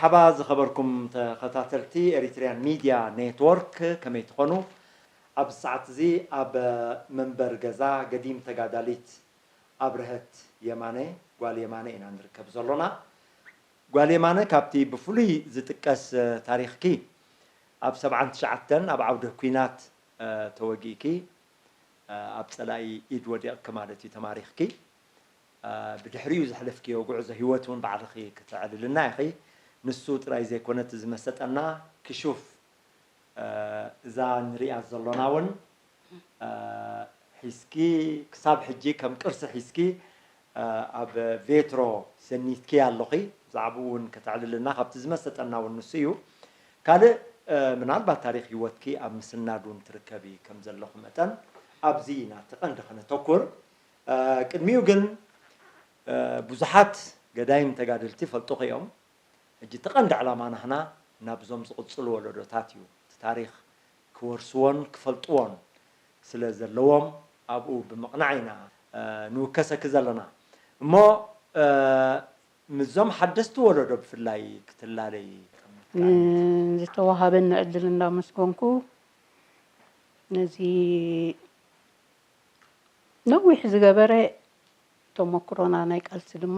ሓባ ዝኸበርኩም ተኸታተልቲ ኤሪትሪያን ሚድያ ኔትወርክ፣ ከመይ ትኾኑ? ኣብ ሰዓት እዚ ኣብ መንበር ገዛ ገዲም ተጋዳሊት ኣብርሀት የማነ፣ ጓል የማነ ኢና ንርከብ ዘሎና። ጓል የማነ፣ ካብቲ ብፍሉይ ዝጥቀስ ታሪኽኪ፣ ኣብ ሰብዓን ትሽዓተን ኣብ ዓውደ ኲናት ተወጊእኪ፣ ኣብ ጸላኢ ኢድ ወዲቕኪ ማለት እዩ፣ ተማሪኽኪ። ብድሕሪኡ ዘሕለፍክዮ ጉዕዞ ህይወት እውን ባዕልኺ ክተዕልልና ኢኺ። ንሱ ጥራይ ዘይኮነ፣ እቲ ዝመሰጠና ክሹፍ፣ እዛ ንሪኣ ዘሎና እውን ሒዝኪ፣ ክሳብ ሕጂ ከም ቅርሲ ሒዝኪ ኣብ ቬትሮ ሰኒትኪ ኣለኺ። ብዛዕባኡ እውን ከተዕልልና፣ ካብቲ ዝመሰጠና እውን ንሱ እዩ። ካልእ ምናልባት ታሪኽ ህይወትኪ ኣብ ምስናድ እውን ትርከቢ ከም ዘለኹ መጠን፣ ኣብዚ ኢና እቲ ቀንዲ ከነተኩር። ቅድሚኡ ግን ብዙሓት ገዳይም ተጋደልቲ ይፈልጡኺ እዮም። ሕጂ እቲ ቀንዲ ዕላማ ናህና ናብዞም ዝቕጽሉ ወለዶታት እዩ። እቲ ታሪኽ ክወርስዎን ክፈልጥዎን ስለ ዘለዎም፣ ኣብኡ ብምቕናዕ ኢና ንውከሰኪ ዘለና። እሞ ምስዞም ሓደስቲ ወለዶ ብፍላይ ክትላለይ? ንዝተዋሃበኒ ዕድል እንዳመስገንኩ፣ ነዚ ነዊሕ ዝገበረ ተሞክሮና ናይ ቃልሲ ድማ፣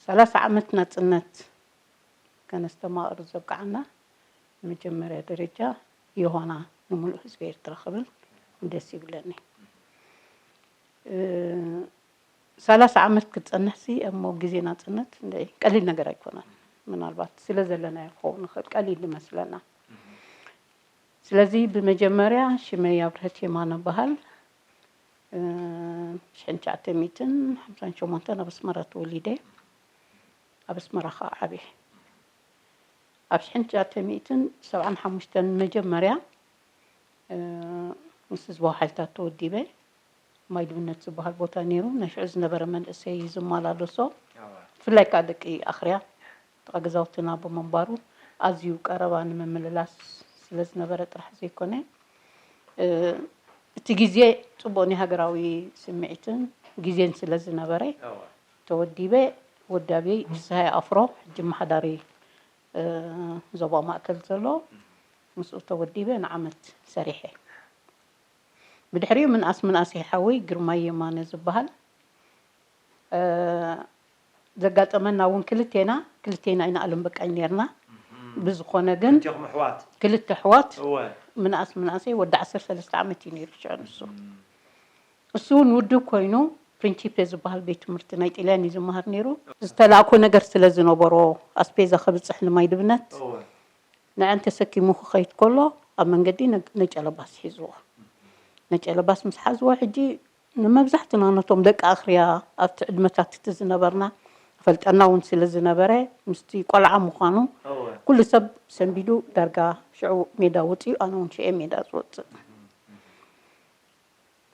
ሰላሳ ዓመት ናጽነት ከነስተማቕር ዘብቅዓና፣ መጀመርያ ደረጃ ዮሃና ንምሉእ ህዝቢ ኤርትራ ክብል ደስ ይብለኒ። ሰላሳ ዓመት ክትጸንሕሲ እሞ ግዜ ናጽነት ቀሊል ነገር ኣይኮነን። ምናልባት ስለ ዘለናዮ ክኸውን ይኽእል፣ ቀሊል ይመስለና። ስለዚ ብመጀመርያ ሽመይ ኣብርሀት የማነ እበሃል። ሽሕን ትሽዓተ ሚእትን ሓምሳን ሸሞንተን ኣብ ኣስመራ ተወሊደ፣ ኣብ ኣስመራ ከዓ ዓብየ። ኣብ ሽሕን ትሽዓተ ሚእትን ሰብዓን ሓሙሽተን መጀመርያ ምስ ህዝባዊ ሓይልታት ተወዲበ። ማይ ድብነት ዝበሃል ቦታ ነይሩ፣ ናይ ሽዑ ዝነበረ መንእሰይ እዩ ዝመላለሶ። ብፍላይ ከዓ ደቂ ኣኽርያ ጥቓ ገዛውትና ብምንባሩ፣ ኣዝዩ ቀረባ ንምምልላስ ስለ ዝነበረ ጥራሕ ዘይኮነ፣ እቲ ግዜ ጽቡቕ ናይ ሃገራዊ ስምዒትን ግዜን ስለ ዝነበረ፣ ተወዲበ። ወዳብየይ ፍስሃየ ኣፍሮ፣ ሕጂ ኣመሓዳሪ ዞባ ማእከል ዘሎ፣ ምስኡ ተወዲበ ንዓመት ሰሪሐ። ብድሕሪኡ ምንኣስ ምንኣሰይ ሓወይ ግርማይ የማነ ዝበሃል፣ ዘጋጠመና እውን ክልቴና፣ ክልቴና ኢና ኣለም በቃኝ ነርና። ብዝኾነ ግን ክልቴኹም ኣሕዋት? ክልተ ኣሕዋት፣ እወ። ምንኣስ ምንኣሰይ ወዲ ዓሰርተ ሰለስተ ዓመት እዩ ነይሩ ሽዑ ንሱ። እሱ እውን ውድብ ኮይኑ፣ ፕሪንሲፔ ዝበሃል ቤት ትምህርቲ ናይ ጥልያን እዩ ዝመሃር ነይሩ። ዝተላእኮ ነገር ስለ ዝነበሮ፣ ኣስፔዛ ከብጽሕ ንማይ ድብነት፣ እወ። ንዐን ተሰኪሙ ክኸይድ ከሎ፣ ኣብ መንገዲ ነ-፣ ነጨለባስ ሒዝዎ። ነጨለባስ ምስ ሓዝዎ፣ ሕጂ ንመብዛሕትና ነቶም ደቂ ኣኽርያ ኣብቲ ዕድመታት እቲ ዝነበርና፣ ፈልጠና እውን ስለ ዝነበረ፣ ምስቲ ቆልዓ ምዃኑ፣ እወ። ኩሉ ሰብ ሰንቢዱ ዳርጋ ሽዑ ሜዳ ወፂኡ፣ ኣነ እውን ሽዑ ሜዳ ዝወፅእ።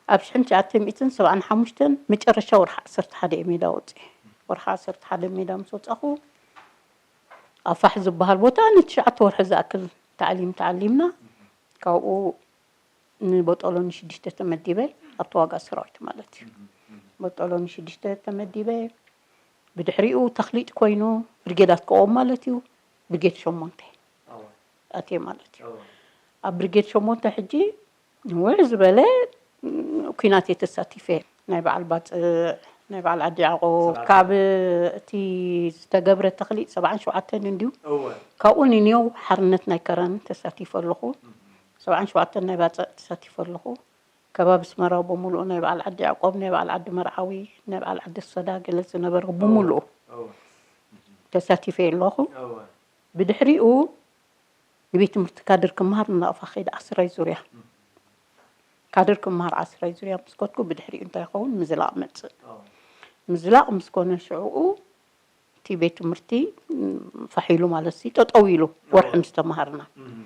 ኣብ ሽሕን ትሽዓተ ሚእትን ሰብዓን ሓሙሽተን መጨረሻ ወርሒ ዓሰርተ ሓደ እየ ሜዳ ወፂእ። ወርሒ ዓሰርተ ሓደ ሜዳ ምስ ወፃኹ፣ ኣብ ፋሕ ዝበሃል ቦታ ንትሽዓተ ወርሒ ዝኣክል ታዕሊም ተዓሊምና። ካብኡ ንቦጦሎኒ ሽዱሽተ ተመዲበ፣ ኣብ ተዋጋኢ ሰራዊት ማለት እዩ። ቦጦሎኒ ሽዱሽተ ተመዲበ፣ ብድሕሪኡ ተኽሊጥ ኮይኑ፣ ብርጌድ ኣትክኦም ማለት እዩ፣ ብርጌድ ሸሞንተ ኣትየ ማለት እዩ። ኣብ ብርጌድ ሸሞንተ ሕጂ ንውሕ ዝበለ ኲናት እየ ተሳቲፈ። ናይ በዓል ባጽዕ፣ ናይ በዓል ዓዲ ያዕቆብ፣ ካብ እቲ ዝተገብረ ተኽሊጥ ሰብዓን ሸውዓተን እንድዩ። እወ። ካብኡ ንኔው ሓርነት ናይ ከረን ተሳቲፈ ኣለኹ። ሰብዓን ሸውዓተን ናይ ባጽዕ ተሳቲፈ ኣለኹ። ከባቢ ኣስመራ ብምሉኡ፣ ናይ በዓል ዓዲ ያዕቆብ፣ ናይ በዓል ዓዲ መርዓዊ፣ ናይ በዓል ዓዲ ሰዳ ገለ ዝነበረ ብምሉኡ እወ። ተሳቲፈ ኣለኹ። እወ። ብድሕሪኡ ንቤት ትምህርቲ ካድር ክመሃር ንናቕፋ ከይደ፣ ዓስራይ ዙርያ። ካድር ክመሃር ዓስራይ ዙርያ ምስ ከድኩ፣ ብድሕሪኡ እንታይ ይኸውን? ምዝላቕ መጽእ። እወ። ምዝላቕ ምስ ኮነ ሽዕኡ እቲ ቤት ትምህርቲ፣ ም፣ ፋሕ ኢሉ ማለት ሲ፣ ጠጠው ኢሉ፣ ወርሒ እወ። ምስ ተመሃርና። እም።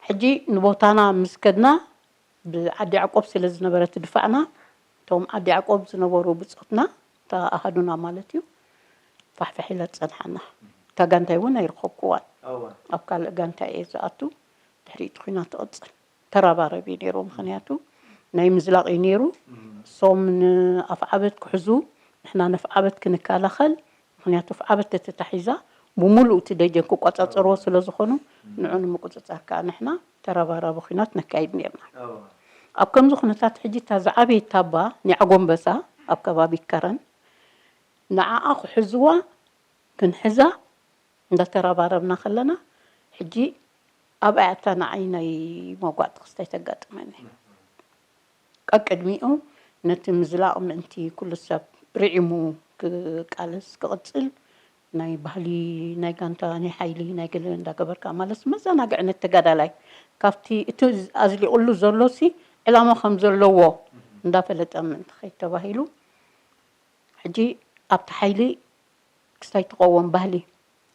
ሕጂ ንቦታና ምስ ከድና፣ ብዓዲ ያዕቆብ ስለ ዝነበረ እቲ ድፋዕና፣ እቶም ዓዲ ያዕቆብ ዝነበሩ ብጾትና፣ እታ ኣሃዱና ማለት እዩ፣ ፋሕፋሕ ኢላ ትጸንሓና። እታ ጋንታይ እውን ኣይረኸብኩዋን። እወ። ኣብ ካልእ ጋንታ እየ ዝኣቱ፣ ድሕሪ እቲ ኲናት ትቕጽል። ተረባረብ እዩ ነይሩ፣ ምኽንያቱ ናይ ምዝላቕ እዩ ነይሩ። እም። እሶም ንኣፍዓበት ክሕዙ፣ ንሕና ነፍዓበት ክንከላኸል፣ ምኽንያቱ ኣፍዓበት ተተታሒዛ፣ ብምሉእ እቲ ደጀን ክቆጻጸርዎ ስለ ዝኾኑ፣ ንዑ ንምቁጽጻር ከኣ ንሕና ተረባራቢ ኲናት ነካይድ ኔርና። ኣብ ከምዚ ኩነታት ሕጂ እታ ዝዓበየት ታባ ኒዓጎንበሳ ኣብ ከባቢ ከረን፣ ንዓኣ ክሕዝዋ ክንሕዛ እንዳተረባረብና ከለና፣ ሕጂ ኣብኣ እያ እታ ንዓይ ናይ መጓጥ ክስታይ ተጋጥመኒ። ቀቅድሚኡ ነቲ ምዝላቕ ምእንቲ ኩሉ ሰብ ርዒሙ ክቃለስ ክቕጽል፣ ናይ ባህሊ፣ ናይ ጋንታ፣ ናይ ሓይሊ፣ ናይ ገለ እንዳገበርካ ማለት መዘናግዕነት ተጋዳላይ ካብቲ እቲ ኣዝሊቑሉ ዘሎሲ ዕላማ ከም ዘለዎ እንዳፈለጠ ምእንቲ ከይድ ተባሂሉ፣ ሕጂ ኣብቲ ሓይሊ ክስታይ ትቐወም ባህሊ፣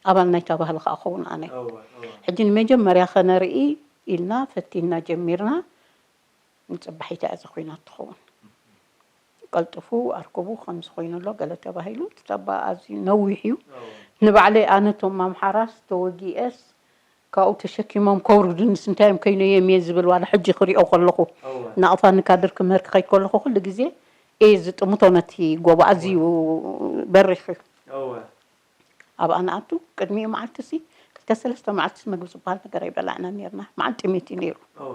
ኣባል ናይታ ባህሊ ከኣ ክኸውን ኣነ። እወ፣ እወ። ሕጂ ንመጀመርያ ከነርኢ ኢልና ፈቲንና ጀሚርና፣ ንጽባሒታ እያ እዛ ኲናት ትኸውን። ቀልጥፉ ኣርክቡ ከምዚ ኮይኑ ኣሎ ገለ ተባሂሉ፣ እቲ ታባ ኣዝዩ ነዊሕ እዩ። እወ። ንባዕለይ ኣነ እቶም ኣምሓራስ ተወጊኤስ ካብኡ ተሸኪሞም ከውርዱንስ እንታይ እዮም ከይነዮም እየ ዝብል፣ ዋላ ሕጂ ክሪኦ ከለኹ፣ እወ። ናቕፋ ንካድር ክምህር ክኸይድ ከለኹ ኩሉ ግዜ እየ ዝጥምቶ ነቲ ጎቦ፣ ኣዝዩ በሪኽ እዩ። እወ። ኣብኣ ንኣቱ ቅድሚኡ መዓልቲ ሲ ክልተ ሰለስተ መዓልቲ ምግቢ ዝበሃል ነገር ኣይበላዕና ነርና። መዓልቲ ጥሜት እዩ ነይሩ። እወ።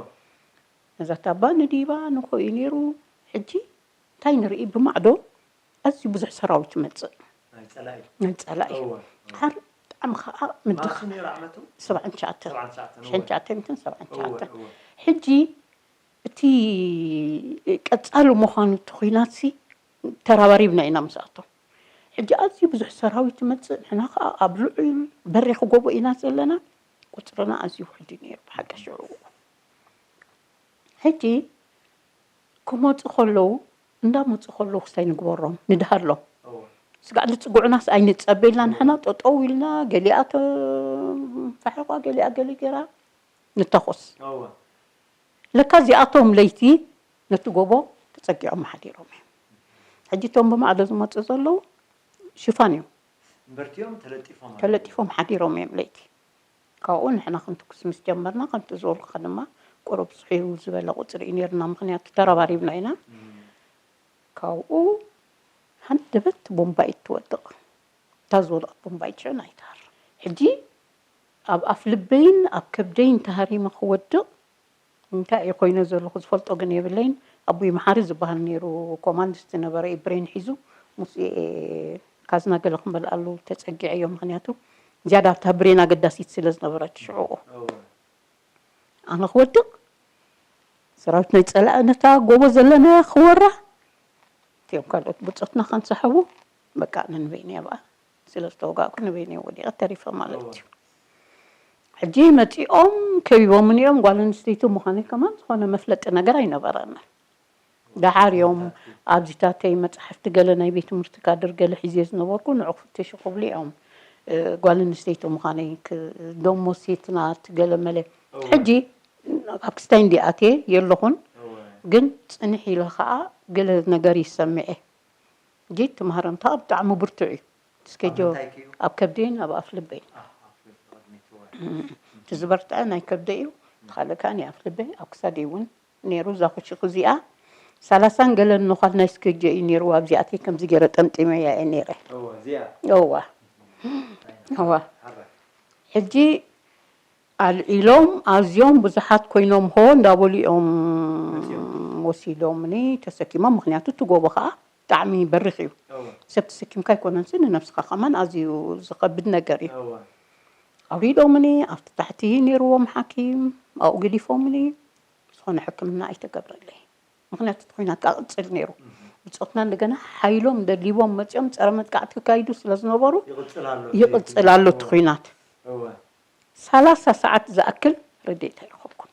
ነዛ ታባ ንዲባ ንኾ እዩ ነይሩ። ሕጂ እንታይ ንርኢ? ብማዕዶ ኣዝዩ ብዙሕ ሰራዊት ይመጽእ። ናይ ጸላኢ። ናይ ጸላኢ። እወ፣ እወ። ድሓር ብጣዕሚ ኸኣ ምድኻ-፣ መዓስ ነይሩ ዓመቱ? ሰብዓን ትሽዓተን። ሰብዓን ትሽዓተን፣ እወ። ሽሕን ትሽዓተ ሚእትን ሰብዓን ትሽዓተን። እወ፣ እወ። ሕጂ እቲ ቀጻሊ ምዃኑ እቲ ኲናትሲ ተራባሪብና ኢና ምስኣቶም። ሕጂ ኣዝዩ ብዙሕ ሰራዊት ይመጽእ፣ ንሕና ኸኣ ኣብ ልዑል በሪኽ ጎቦ ኢና ዘለና። ቁጽርና ኣዝዩ ውሑድ እዩ ነይሩ ብሓቂ ሽዑ። ሕጂ ክመጹ ከለዉ፣ እንዳመጹ ከለዉ ክስታይ ንግበሮም፣ ንድሃሎም። እወ። ስጋዕ ዝጽግዑናስ ኣይንጸበ ኢልና ንሕና ጠጠው ኢልና፣ ገሊኣ ተፋሒቋ፣ ገሊኣ ገለ ገይራ ንተኹስ። እወ። ለካ እዚኣቶም ለይቲ ነቲ ጎቦ ተጸጊዖም ሓዲሮም እዮም። ሕጂ እቶም ብማዕዶ ዝመጹ ዘለዉ ሽፋን እዮም። እምበርቲኦም ተለጢፎም ኣለዉ። ተለጢፎም ሓዲሮም እዮም ለይቲ። ካብኡ ንሕና ክንትኩስ ምስ ጀመርና፣ ከምቲ ዝበልኩኻ ድማ ቁሩብ ስሒው ዝበለ ቁጽሪ እዩ ነይርና፣ ምኽንያቱ ተረባሪብና ኢና። እም። ካብኡ ሃንደበት ቦምባይት ትወድቕ። እታ ዝወደቐት ቦምባይት ሽዑ ኣይትሃር። ሕጂ ኣብ ኣፍ ልበይን ኣብ ከብደይን ተሃሪመ ክወድቕ እንታይ እየ ኮይነ ዘለኹ ዝፈልጦ ግን የብለይን። ኣቦይ መሓሪ ዝበሃል ነይሩ፣ ኮማንዲስት ነበረ፣ ብሬን ሒዙ። ምስኡ እየ ካዝና ገለ ክመልኣሉ ተጸጊዐዮ፣ ምኽንያቱ ዝያዳ ኣብታ ብሬን ኣገዳሲት ስለ ዝነበረት ሽዑኡ። እወ። ኣነ ክወድቕ፣ ሰራዊት ናይ ጸላኢ ነታ ጎቦ ዘለናያ ክወራ፣ እቲኦም ካልኦት ብጾትና ከንሳሕቡ፣ በቃ ኣነ ንበይነይ ኣብኣ ስለ ዝተወጋእኩ ንበይነይ ወዲቐ ተሪፈ ማለት እወ። እዩ። ሕጂ መጺኦም ከቢቦምኒ እዮም። ጓል ኣንስተይቲ ምዃነይ ከማን ዝኾነ መፍለጢ ነገር ኣይነበረንን። ደሓር እዮም ኣብዚታተይ መጻሕፍቲ ገለ ናይ ቤት ትምህርቲ ካድር ገለ ሒዘ ዝነበርኩ ንዑ ክፍትሹ ክብሉ እዮም፣ እ፣ ጓል ኣንስተይቲ ምዃነይ ክ-፣ ደሞ ሴት ናት ገለ መለ። እወ። ሕጂ ኣብ ክስታይ እንዲ ኣትየ የለኹን፣ እወ። ግን ጽንሕ ኢለ ኸኣ ገለ ነገር ይሰምዐ። ጌት ትምሃረምታ ብጣዕሚ ብርቱዕ እዩ። እስከ ኣብ ጆ-፣ ምንታይ ክዩ? ኣብ ከብደይን ኣብ ኣፍ ልበይን። ኣፍ ልቢ ቅድሚት፣ እወ። እም። እቲ ዝበርትዐ ናይ ከብደይ እዩ። እቲ ካልእ ከኣ ናይ ኣፍ ልበይ፣ ኣብ ክሳደይ እውን ነይሩ። እዛ ኩሽኩ እዚኣ ሰላሳን ገለን ነዃል ናይ ስከጆ እዩ ነይሩ። ኣብዚኣተይ ከምዚ ገይረ ጠምጢመያ እየ ነይረ። እወ፣ እዚኣ? እወ። እወ። ሓራ። ሕጂ ኣልዒሎም ኣዝዮም ብዙሓት ኮይኖም ሆ እንዳበሉ እዮም መጺኦም። ወሲዶምኒ ተሰኪሞም። ምኽንያቱ እቲ ጎቦ ኸዓ ብጣዕሚ በሪኽ እዩ። እወ። ሰብ ተሰኪምካ ኣይኮነንሲ ንነብስኻ ከማን ኣዝዩ ዝኸብድ ነገር እዩ። እወ። ኣውሪዶምኒ ኣብቲ ታሕቲ ነይርዎም ሓኪም ኣብኡ ገዲፎምኒ። ዝኾነ ሕክምና ኣይተገብረለይ። ምኽንያቱ እቲ ኲናት ክቕጽል ነይሩ። እህ። ብጾትና እንደገና ሓይሎም ደሊቦም መጺኦም ጸረ መጥቃዕቲ ክካይዱ ስለ ዝነበሩ ይቕጽል ኣሎ። ይቕጽል ኣሎ እቲ እወ። ኲናት። እወ። ሰላሳ ሰዓት ዝኣክል ረድኤት ኣይረኸብኩን።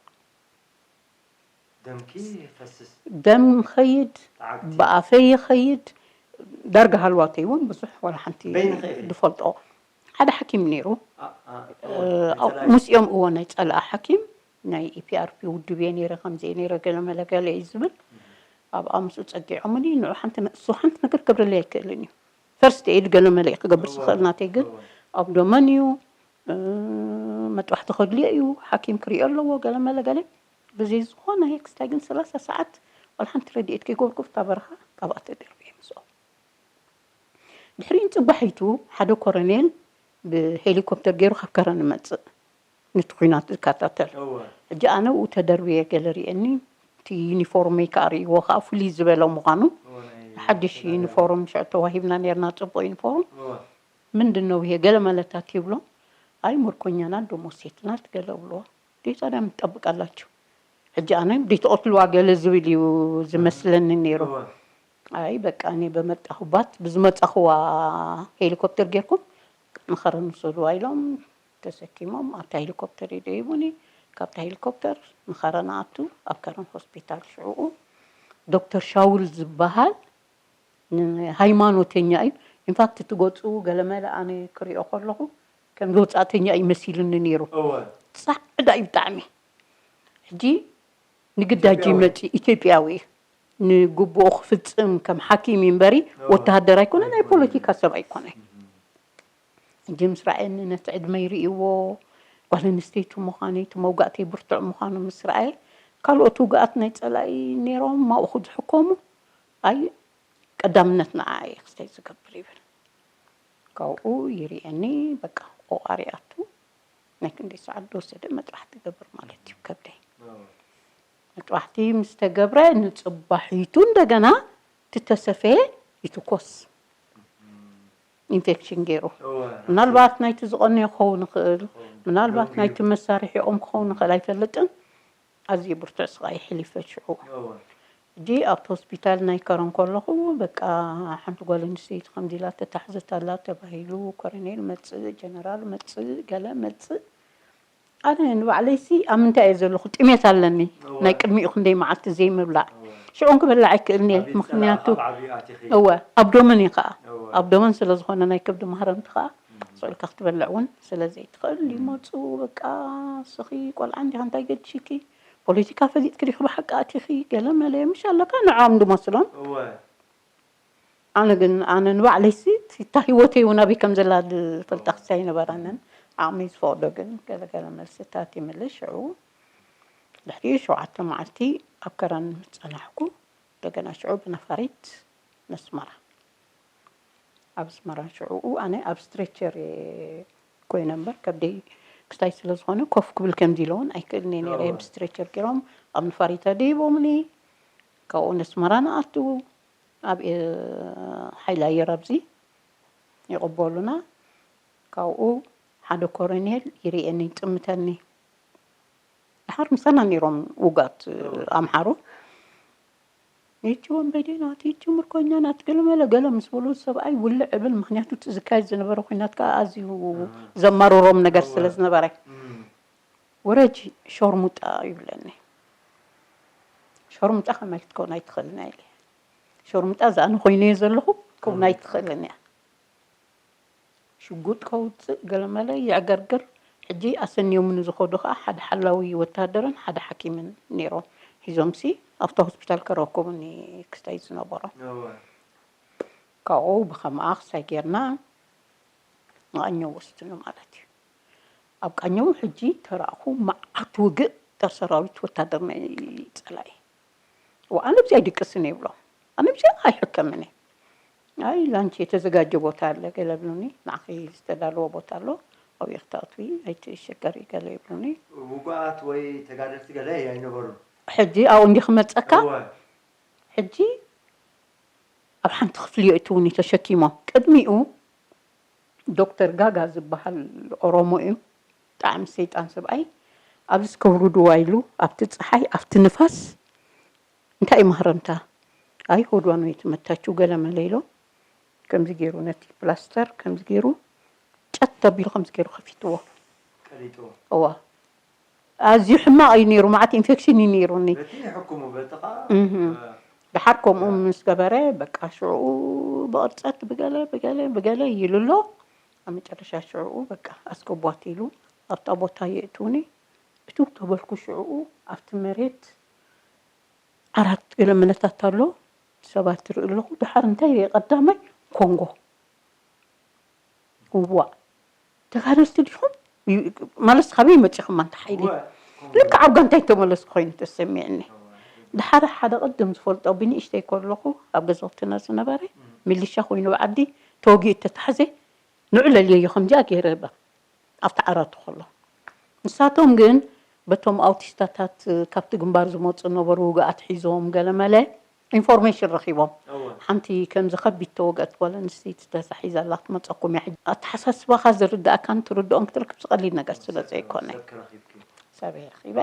ደምኪ ይፈስስ። ደም ይኸይድ፣ ተዓግቲ። ብኣፈይ ይኸይድ፣ ዳርጋ ሃልዋተይ እውን ብዙሕ ዋላ ሓንቲ በይንኺ ኢኺ? ዝፈልጦ ሓደ ሓኪም ነይሩ። ኣ-፣ ኣ-፣ እ፣ እወ፣ ናይ ጸላኢ። ምስኦም እወ ናይ ጸላኢ ሓኪም፣ ናይ ኢ ፒ ኣር ፒ ውድብ እየ ነይረ፣ ከምዚ እየ ነይረ፣ ገለ መለ ገለ እዩ ዝብል። እህ። ኣብኣ ምስኡ ጸጊዖምኒ፣ ንዑ ሓንቲ ነ-፣ እሱ ሓንቲ ነገር ክገብረለይ ኣይክእልን እዩ። ፈርስት ኤድ ገለ መለ እዩ ክገብር እወ፣ ዝኽእል ናተይ፣ ግን እወ። ኣብ ደመን እዩ፣ እ፣ መጥባሕቲ ከድልዮ እዩ፣ ሓኪም ክሪኦ ኣለዎ፣ ገለ መለ ገለ። ብዘይ ዝኾነ ክስታይ ግን ሰላሳ ሰዓት ዋላ ሓንቲ ረድኤት ከይገበርኩ ኣብታ በረኻ ካብኣ ተደርብየ ምስኦም። ድሕሪኡ ጽባሒቱ ሓደ ኮረኔል ብሄሊኮፕተር ገይሩ ካብ ከረን ይመጽእ፣ ነቲ ኲናት ዝከታተል። ሕጂ ኣነ ኣብኡ ተደርብየ ገለ ርእየኒ፣ እቲ ዩኒፎርመይ ከኣ ርእይዎ፣ ከኣ ፍልይ ዝበለ ምዃኑ። ሓድሽ ዩኒፎርም ሽዑ ተዋሂብና ነርና፣ ጽቡቕ ዩኒፎርም። ምንድን ነው ይሄ ገለ መለታት ይብሎ። ኣይ ምርኮኛ ናት፣ ደሞዝ ሴት ናት ገለ ብልዎ። እንዴት ታዲያ ምትጠብቃላችሁ? ሕጂ ኣነ እንዴት ትቐትልዋ ገለ ዝብል እዩ ዝመስለኒ ነይሩ። ኣይ በቃ እኔ በመጣሁባት፣ ብዝመጻኹዋ ሄሊኮፕተር ጌርኩም ንኸረን ውሰድዋ ኢሎም ተሰኪሞም ኣብታ ሄሊኮፕተር ይደይቡኒ። ካብታ ሄሊኮፕተር ንኸረን ኣቱ፣ ኣብ ከረን ሆስፒታል ሽዕኡ ዶክተር ሻውል ዝበሃል ንሃይማኖተኛ እዩ። ኢንፋክት እቲ ገጹ ገለመለ ኣነ ክሪኦ ከለኹ ከም ወጻእተኛ እዩ መሲሉኒ ነይሩ። ጻዕዳ እዩ ብጣዕሚ። ሕጂ ንግዳጅ ይመጽእ፣ ኢትዮጵያዊ እዩ። ንግቡኡ ክፍጽም ከም ሓኪም እዩ እምበሪ ወተሃደር ኣይኮነ፣ ናይ ፖለቲካ ሰብ ኣይኮነ። ሕጂ ምስ ረኣየኒ ነቲ ዕድመይ ርእይዎ፣ ጓል ኣንስተይቲ ምዃነይ፣ እቲ መውጋእተይ ብርቱዕ ምዃኑ ምስ ረኣየ፣ ካልኦት ውግኣት ናይ ጸላኢ ነይሮም ኣብኡ ዝሕከሙ፣ ኣይ ቀዳምነት ንዓኣ እየ ክስታይ ዝገብር ይብል። ካብኡ ይርእየኒ፣ በቃ ቆቋሪ ኣቱ ናይ ክንደይ ሰዓት ዝወሰደ መጥባሕቲ ይገብር ማለት እዩ ከብደይ። መጥባሕቲ ምስ ተገብረ ንጽባሒቱ እንደገና ትተሰፈየ ይትኮስ። ኢንፌክሽን ገይሩ። ምናልባት ናይቲ ዝቐነየ ክኸውን ይኽእል፣ ምናልባት ናይቲ መሳርሒኦም ክኸውን ይኽእል ኣይፈልጥን። ኣዝዩ ብርቱዕ ስቓይ የሕሊፈ ሽዑ። ሕጂ ኣብቲ ሆስፒታል ናይ ከረን ከለኹ በቃ ሓንቲ ጓል ኣንስተይቲ ከምዚ ኢላ ተታሕዘት ኣላ ተባሂሉ፣ ኮረኔል መጽእ፣ ጀነራል መጽእ፣ ገለ መጽእ። ኣነ ንባዕለይሲ ኣብ ምንታይ እየ ዘለኹ? ጥሜት ኣለኒ። ናይ ቅድሚኡ ክንደይ መዓልቲ ዘይምብላዕ። ሽዑ ክበልዕ ኣይክእልን እየ። ምኽንያቱ እወ፣ ኣብዶመን እዩ ከኣ። ኣብዶመን ስለ ዝኾነ ናይ ከብዲ ማህረምቲ ከኣ ስቕ ኢልካ ክትበልዕ እውን ስለ ዘይትኽእል ይመጹ። በቃ ንስኺ ቆልዓ እንዲኻ እንታይ ገድሽኪ? ፖለቲካ ፈሊጥኪ ዲኺ ብሓቂ ኣቲኺ? ገለ መለ ምሽ ኣለካ ንዕኦም ዝመስሎም። ኣነ ግን ኣነ ንባዕለይሲ እታ ህይወተይ እውን ኣበይ ከም ዘላ ዝፈልጣ ክስታይ ኣይነበረንን። ዓቕመይ ዝፈቕዶ ግን ገለ ገለ መልስታት ይምልስ። ሽዑ ድሕሪኡ ሸውዓተ መዓልቲ ኣብ ከረን ምስ ጸናሕኩ እንደገና ሽዑ ብነፋሪት ነስመራ። ኣብ ኣስመራ ሽዑኡ ኣነ ኣብ ስትሬቸር እየ ኮይነ እምበር ከብደይ ክስታይ ስለ ዝኾነ ኮፍ ክብል ከምዚ ኢለ እውን ኣይክእልን እየ ነይረ። እወ። ብስትሬቸር ገይሮም ኣብ ነፋሪት ኣደይቦምኒ። ካብኡ ነስመራ ንኣቱ ኣብ ሓይሊ ኣየር ኣብዚ ይቕበሉና። ካብኡ ሓደ ኮረኔል ይርእየኒ ይጥምተኒ። ድሓር ምሳና ነይሮም ውጋት ኣምሓሩ። ይቺ ወንበዴ ናት፣ ይቺ ምርኮኛ ናት፣ ገለመለ ገለ ምስ በሉ ሰብኣይ ውልዕ እብል። ምኽንያቱ እቲ ዝካየድ ዝነበረ ኲናት ከዓ ኣዝዩ ዘማርሮም ነገር ስለ ዝነበረ። ውረጂ ሸርሙጣ ይብለኒ። ሸርሙጣ ከማይ ክትከውን ኣይትኽእልን እያ ኢለ። ሸርሙጣ እዛ ኣነ ኮይነዮ ዘለኹ ክውን ኣይትኽእልን እያ። ሽጉጥ ከውፅእ ገለመለ የዕገርግር። ሕጂ ኣሰንዮምኒ ዝኸዱ ከዓ ሓደ ሓላዊ ወታደርን ሓደ ሓኪምን ነይሮም። ሒዞምሲ ኣብታ ሆስፒታል ከረከቡኒ ክስታይ ዝነበሮም። እወ። ካብኡ ብኸምኣ ክስታይ ጌርና ንቃኘው ወስድኒ ማለት እዩ። ኣብ ቃኘው ሕጂ ተራእኹ መዓት ውግእ ጦር ሰራዊት ወታደር ናይ ፀላኢ። ወ-፣ ኣነ ብዚኣ ኣይድቅስን ይብሎ። ኣነ ብዚኣ ኣይሕከምን እየ። ኣይ ላንቺ የተዘጋጀ ቦታ ኣለ ገለ ብሉኒ። ንዓኺ ዝተዳለወ ቦታ ኣሎ። ኣብኡ ኢኺ ትኣትዊ፣ ኣይትሸገሪ ገለ ይብሉኒ። ውጉኣት ወይ ተጋደልቲ ገለ ኣይነበሩን። ሕጂ ኣብኡ እንዲ ክመፀካ። እወ። ሕጂ ኣብ ሓንቲ ክፍሊ የእትውኒ ተሸኪሞም። ቅድሚኡ ዶክተር ጋጋ ዝበሃል ኦሮሞ እዩ። ብጣዕሚ ሰይጣን ሰብኣይ። ኣብዚ እስከ ውርድዋ ኢሉ ኣብቲ ፀሓይ ኣብቲ ንፋስ እንታይ እዩ ማህረምታ? ኣይ ሆድዋ ነው የተመታችው ገለመለ ኢሎ ከምዚ ገይሩ ነቲ ፕላስተር ከምዚ ገይሩ ጨት ኣቢሉ ከምዚ ገይሩ ከፊትዎ። ቀሊጥዎ። እዋ። ኣዝዩ ሕማቕ እዩ ነይሩ፣ መዓት ኢንፌክሽን እዩ ነይሩኒ። በቲ ይሕክሙ፣ በቲ ኸዓ፣ እህ። እ፣ ድሓር ከምኡ ያ። ምስ ገበረ፣ በቃ ሽዕኡ ብቕርጸት ብገለ፣ ብገለ፣ ብገለ ይሉ ኣሎ። ኣብ መጨረሻ ሽዕኡ በቃ ኣስገቧት ኢሉ ኣብታ ቦታ የእትውኒ። እትው ተበልኩ ሽዕኡ ኣብቲ መሬት ዓራት ገለ መለታት ኣሎ፣ ሰባት ይርኢ ኣለኹ። ድሓር እንታይ ይርኢ? ቀዳማይ ኮንጎ። እዋእ፣ ተጋደልቲ ዲኹም? ዩ-፣ ማለት ካበይ መጺኹም ኣንታ ሓይሊ? እወ፣ ኮንጎ። ልክዕ ኣብ ጋንታይ ተመለስኩ ኮይኑ ተሰሚዕኒ። እወ። ድሓር ሓደ ቅድም ዝፈልጦ ብንእሽተይ ከለኹ ኣብ ገዛውትና ዝነበረ እም። ሚሊሻ ኮይኑ ብዓዲ ተወጊኡ እተታሕዘ ንዑ ለልየዮ ከምዚኣ ገይረ እባ ኣብቲ ዓራቱ ከሎ። ንሳቶም ግን በቶም ኣውቲስታታት ካብቲ ግንባር ዝመፁ ነበሩ ውግኣት ሒዞም ገለመለ ኢንፎርሜሽን ረኺቦም። ሓንቲ ከምዚ ከቢድ ተወግአት ጓል ኣንስተይቲ ተታሒዛ ኣላ ክትመፀኩም እያ። ኣተሓሳስባኻ ዝርዳእካን ትርድኦም ክትረክብ ዝቐሊል ነገር ስለ ዘይኮነ ሰበይ ረኺበ።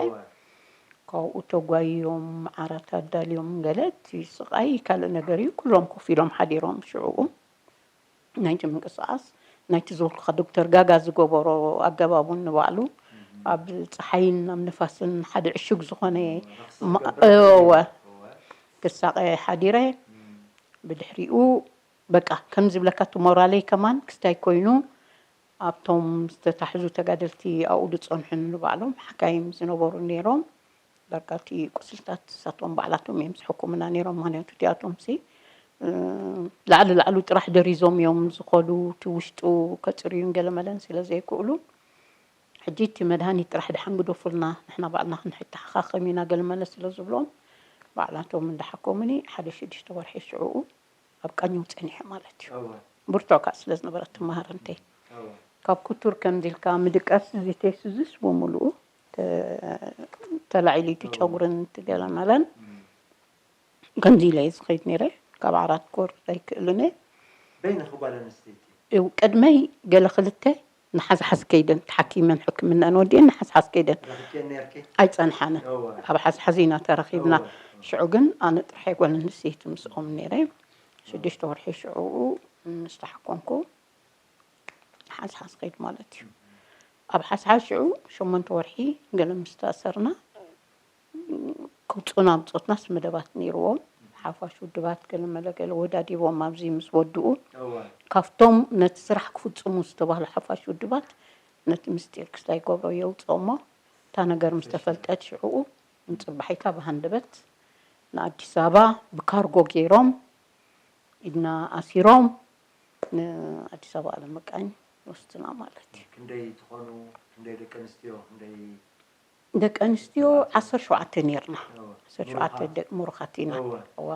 ካብኡ ተጓይዮም ዓራት ኣዳልዮም ገለ እቲ ስቓይ ካልእ ነገር እዩ። ኩሎም ኮፍ ኢሎም ሓዲሮም ሽዕኡ ናይቲ ምንቅስቓስ ናይቲ ዝበልኩኻ ዶክተር ጋጋ ዝገበሮ ኣገባብ እውን ንባዕሉ ኣብ ፀሓይን ኣብ ንፋስን ሓደ ዕሹግ ዝኾነ እወ ክሳቐ ሓዲረ ብድሕሪኡ በቃ ከም ዝብለካ እቲ ሞራለይ ከማን ክስታይ ኮይኑ ኣብቶም ዝተታሕዙ ተጋደልቲ ኣብኡ ዝፀንሑ ንባዕሎም ሓካይም ዝነበሩ ነይሮም ዳርጋ እቲ ቁስልታት ንሳቶም ባዕላቶም እዮም ዝሕክሙና ነይሮም። ምክንያቱ እቲኣቶም ሲ ላዕሊ ላዕሉ ጥራሕ ደሪዞም እዮም ዝኸዱ፣ እቲ ውሽጡ ከፅርዩን ገለመለን ስለ ዘይክእሉ ሕጂ እቲ መድሃኒት ጥራሕ ድሓን ግደፉልና ንሕና ባዕልና ክንተሓኻኸም ኢና ገለመለ ስለ ዝብሎም ባዕላቶም እንዳሓከሙኒ ሓደ ሽዱሽተ ወርሒ ሽዕኡ ኣብ ቃኘው ፀኒሐ ማለት እዩ። ብርቱዕ ከዓ ስለ ዝነበረት ትመሃረንተይ ካብ ክቱር ከምዚ ኢልካ ምድቃስ እዚ ቴስዝስ ብምሉኡ ተላዒሉ እቲ ጨጉርን እቲ ገለመለን ከምዚ ኢለ እየ ዝኸይድ ነይረ። ካብ ዓራት ክወርድ ኣይክእልን እየ። በይንኺ ጓል ኣንስተይቲ? ቅድመይ ገለ ክልተ ንሓዝሓዝ ከይደን ተሓኪመን ሕክምናን ወዲአን ንሓዝሓዝ ከይደን ኣይፀንሓንን። ኣብ ሓዝሓዝ ኢና ተረኺብና። ሽዑ ግን ኣነ ጥራሕ ጓል ኣንስተይቲ ምስኦም ነይረ። ሽዱሽተ ወርሒ ሽዑ ምስ ተሓኮምኩ ሓዝሓዝ ከይድ ማለት እዩ። ኣብ ሓዝሓዝ ሽዑ ሸሞንተ ወርሒ ገለ ምስ ተኣሰርና ክውፅኡና ብፆትናስ መደባት ነይርዎም። ሓፋሽ ውድባት ገለ መለ ገለ ወዳዲቦም ኣብዚ ምስ ወድኡ ካብቶም ነቲ ስራሕ ክፍፅሙ ዝተባህሉ ሓፋሽ ውድባት ነቲ ምስጢር ክስታይ ገብሮ የውፅኦ እሞ እታ ነገር ምስ ተፈልጠት ሽዕኡ ንፅባሒታ ብሃንደበት ንኣዲስ ኣበባ ብካርጎ ገይሮም ኢድና ኣሲሮም ንኣዲስ ኣበባ ኣለምቃኝ ወስድና ማለት እዩ። ክንደይ ትኾኑ? ክንደይ ደቂ ኣንስትዮ? ክንደይ ደቂ ኣንስትዮ ዓሰርተ ሸውዓተ ነርና። ዓሰርተ ሸውዓተ ደቂ ምሩኻት ኢና። እዋ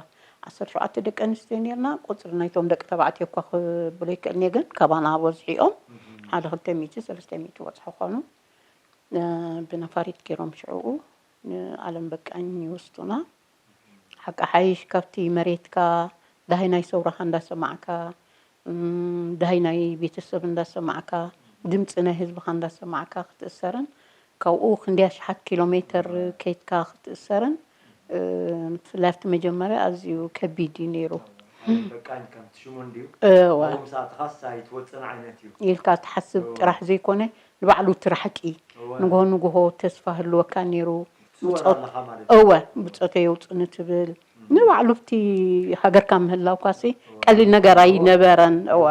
ዓሰርተ ሸውዓተ ደቂ ኣንስትዮ ነርና። ቁፅሪ ናይቶም ደቂ ተባዕትዮ እኳ ክብሎ ይክእል እየ ግን ካባና በዝሑ እዮም። ሓደ ክልተ ሚእቲ ሰለስተ ሚእቲ በፅሑ ኾኑ። ብነፋሪት ገይሮም ሽዕኡ ንኣለም በቃኝ ይወስዱና። ሓቂ ሓይሽ ካብቲ መሬትካ ዳሃይ ናይ ሰውራኻ እንዳሰማዕካ ዳሃይ ናይ ቤተሰብ እንዳሰማዕካ ድምፂ ናይ ህዝብኻ እንዳሰማዕካ ክትእሰርን ካብኡ ክንደይ ኣሽሓት ኪሎ ሜተር ከይድካ ክትእሰርን ብፍላይ ኣብቲ መጀመርያ ኣዝዩ ከቢድ እዩ ነይሩ። ኢልካ ትሓስብ ጥራሕ ዘይኮነ ንባዕሉ እቲ ራሕቂ ንግሆ ንግሆ ተስፋ ህልወካ ነይሩ። እወ ብፆተይ የውፅኒ ትብል ንባዕሉ ኣብቲ ሃገርካ ምህላውካሲ ቀሊል ነገር ኣይነበረን። እወ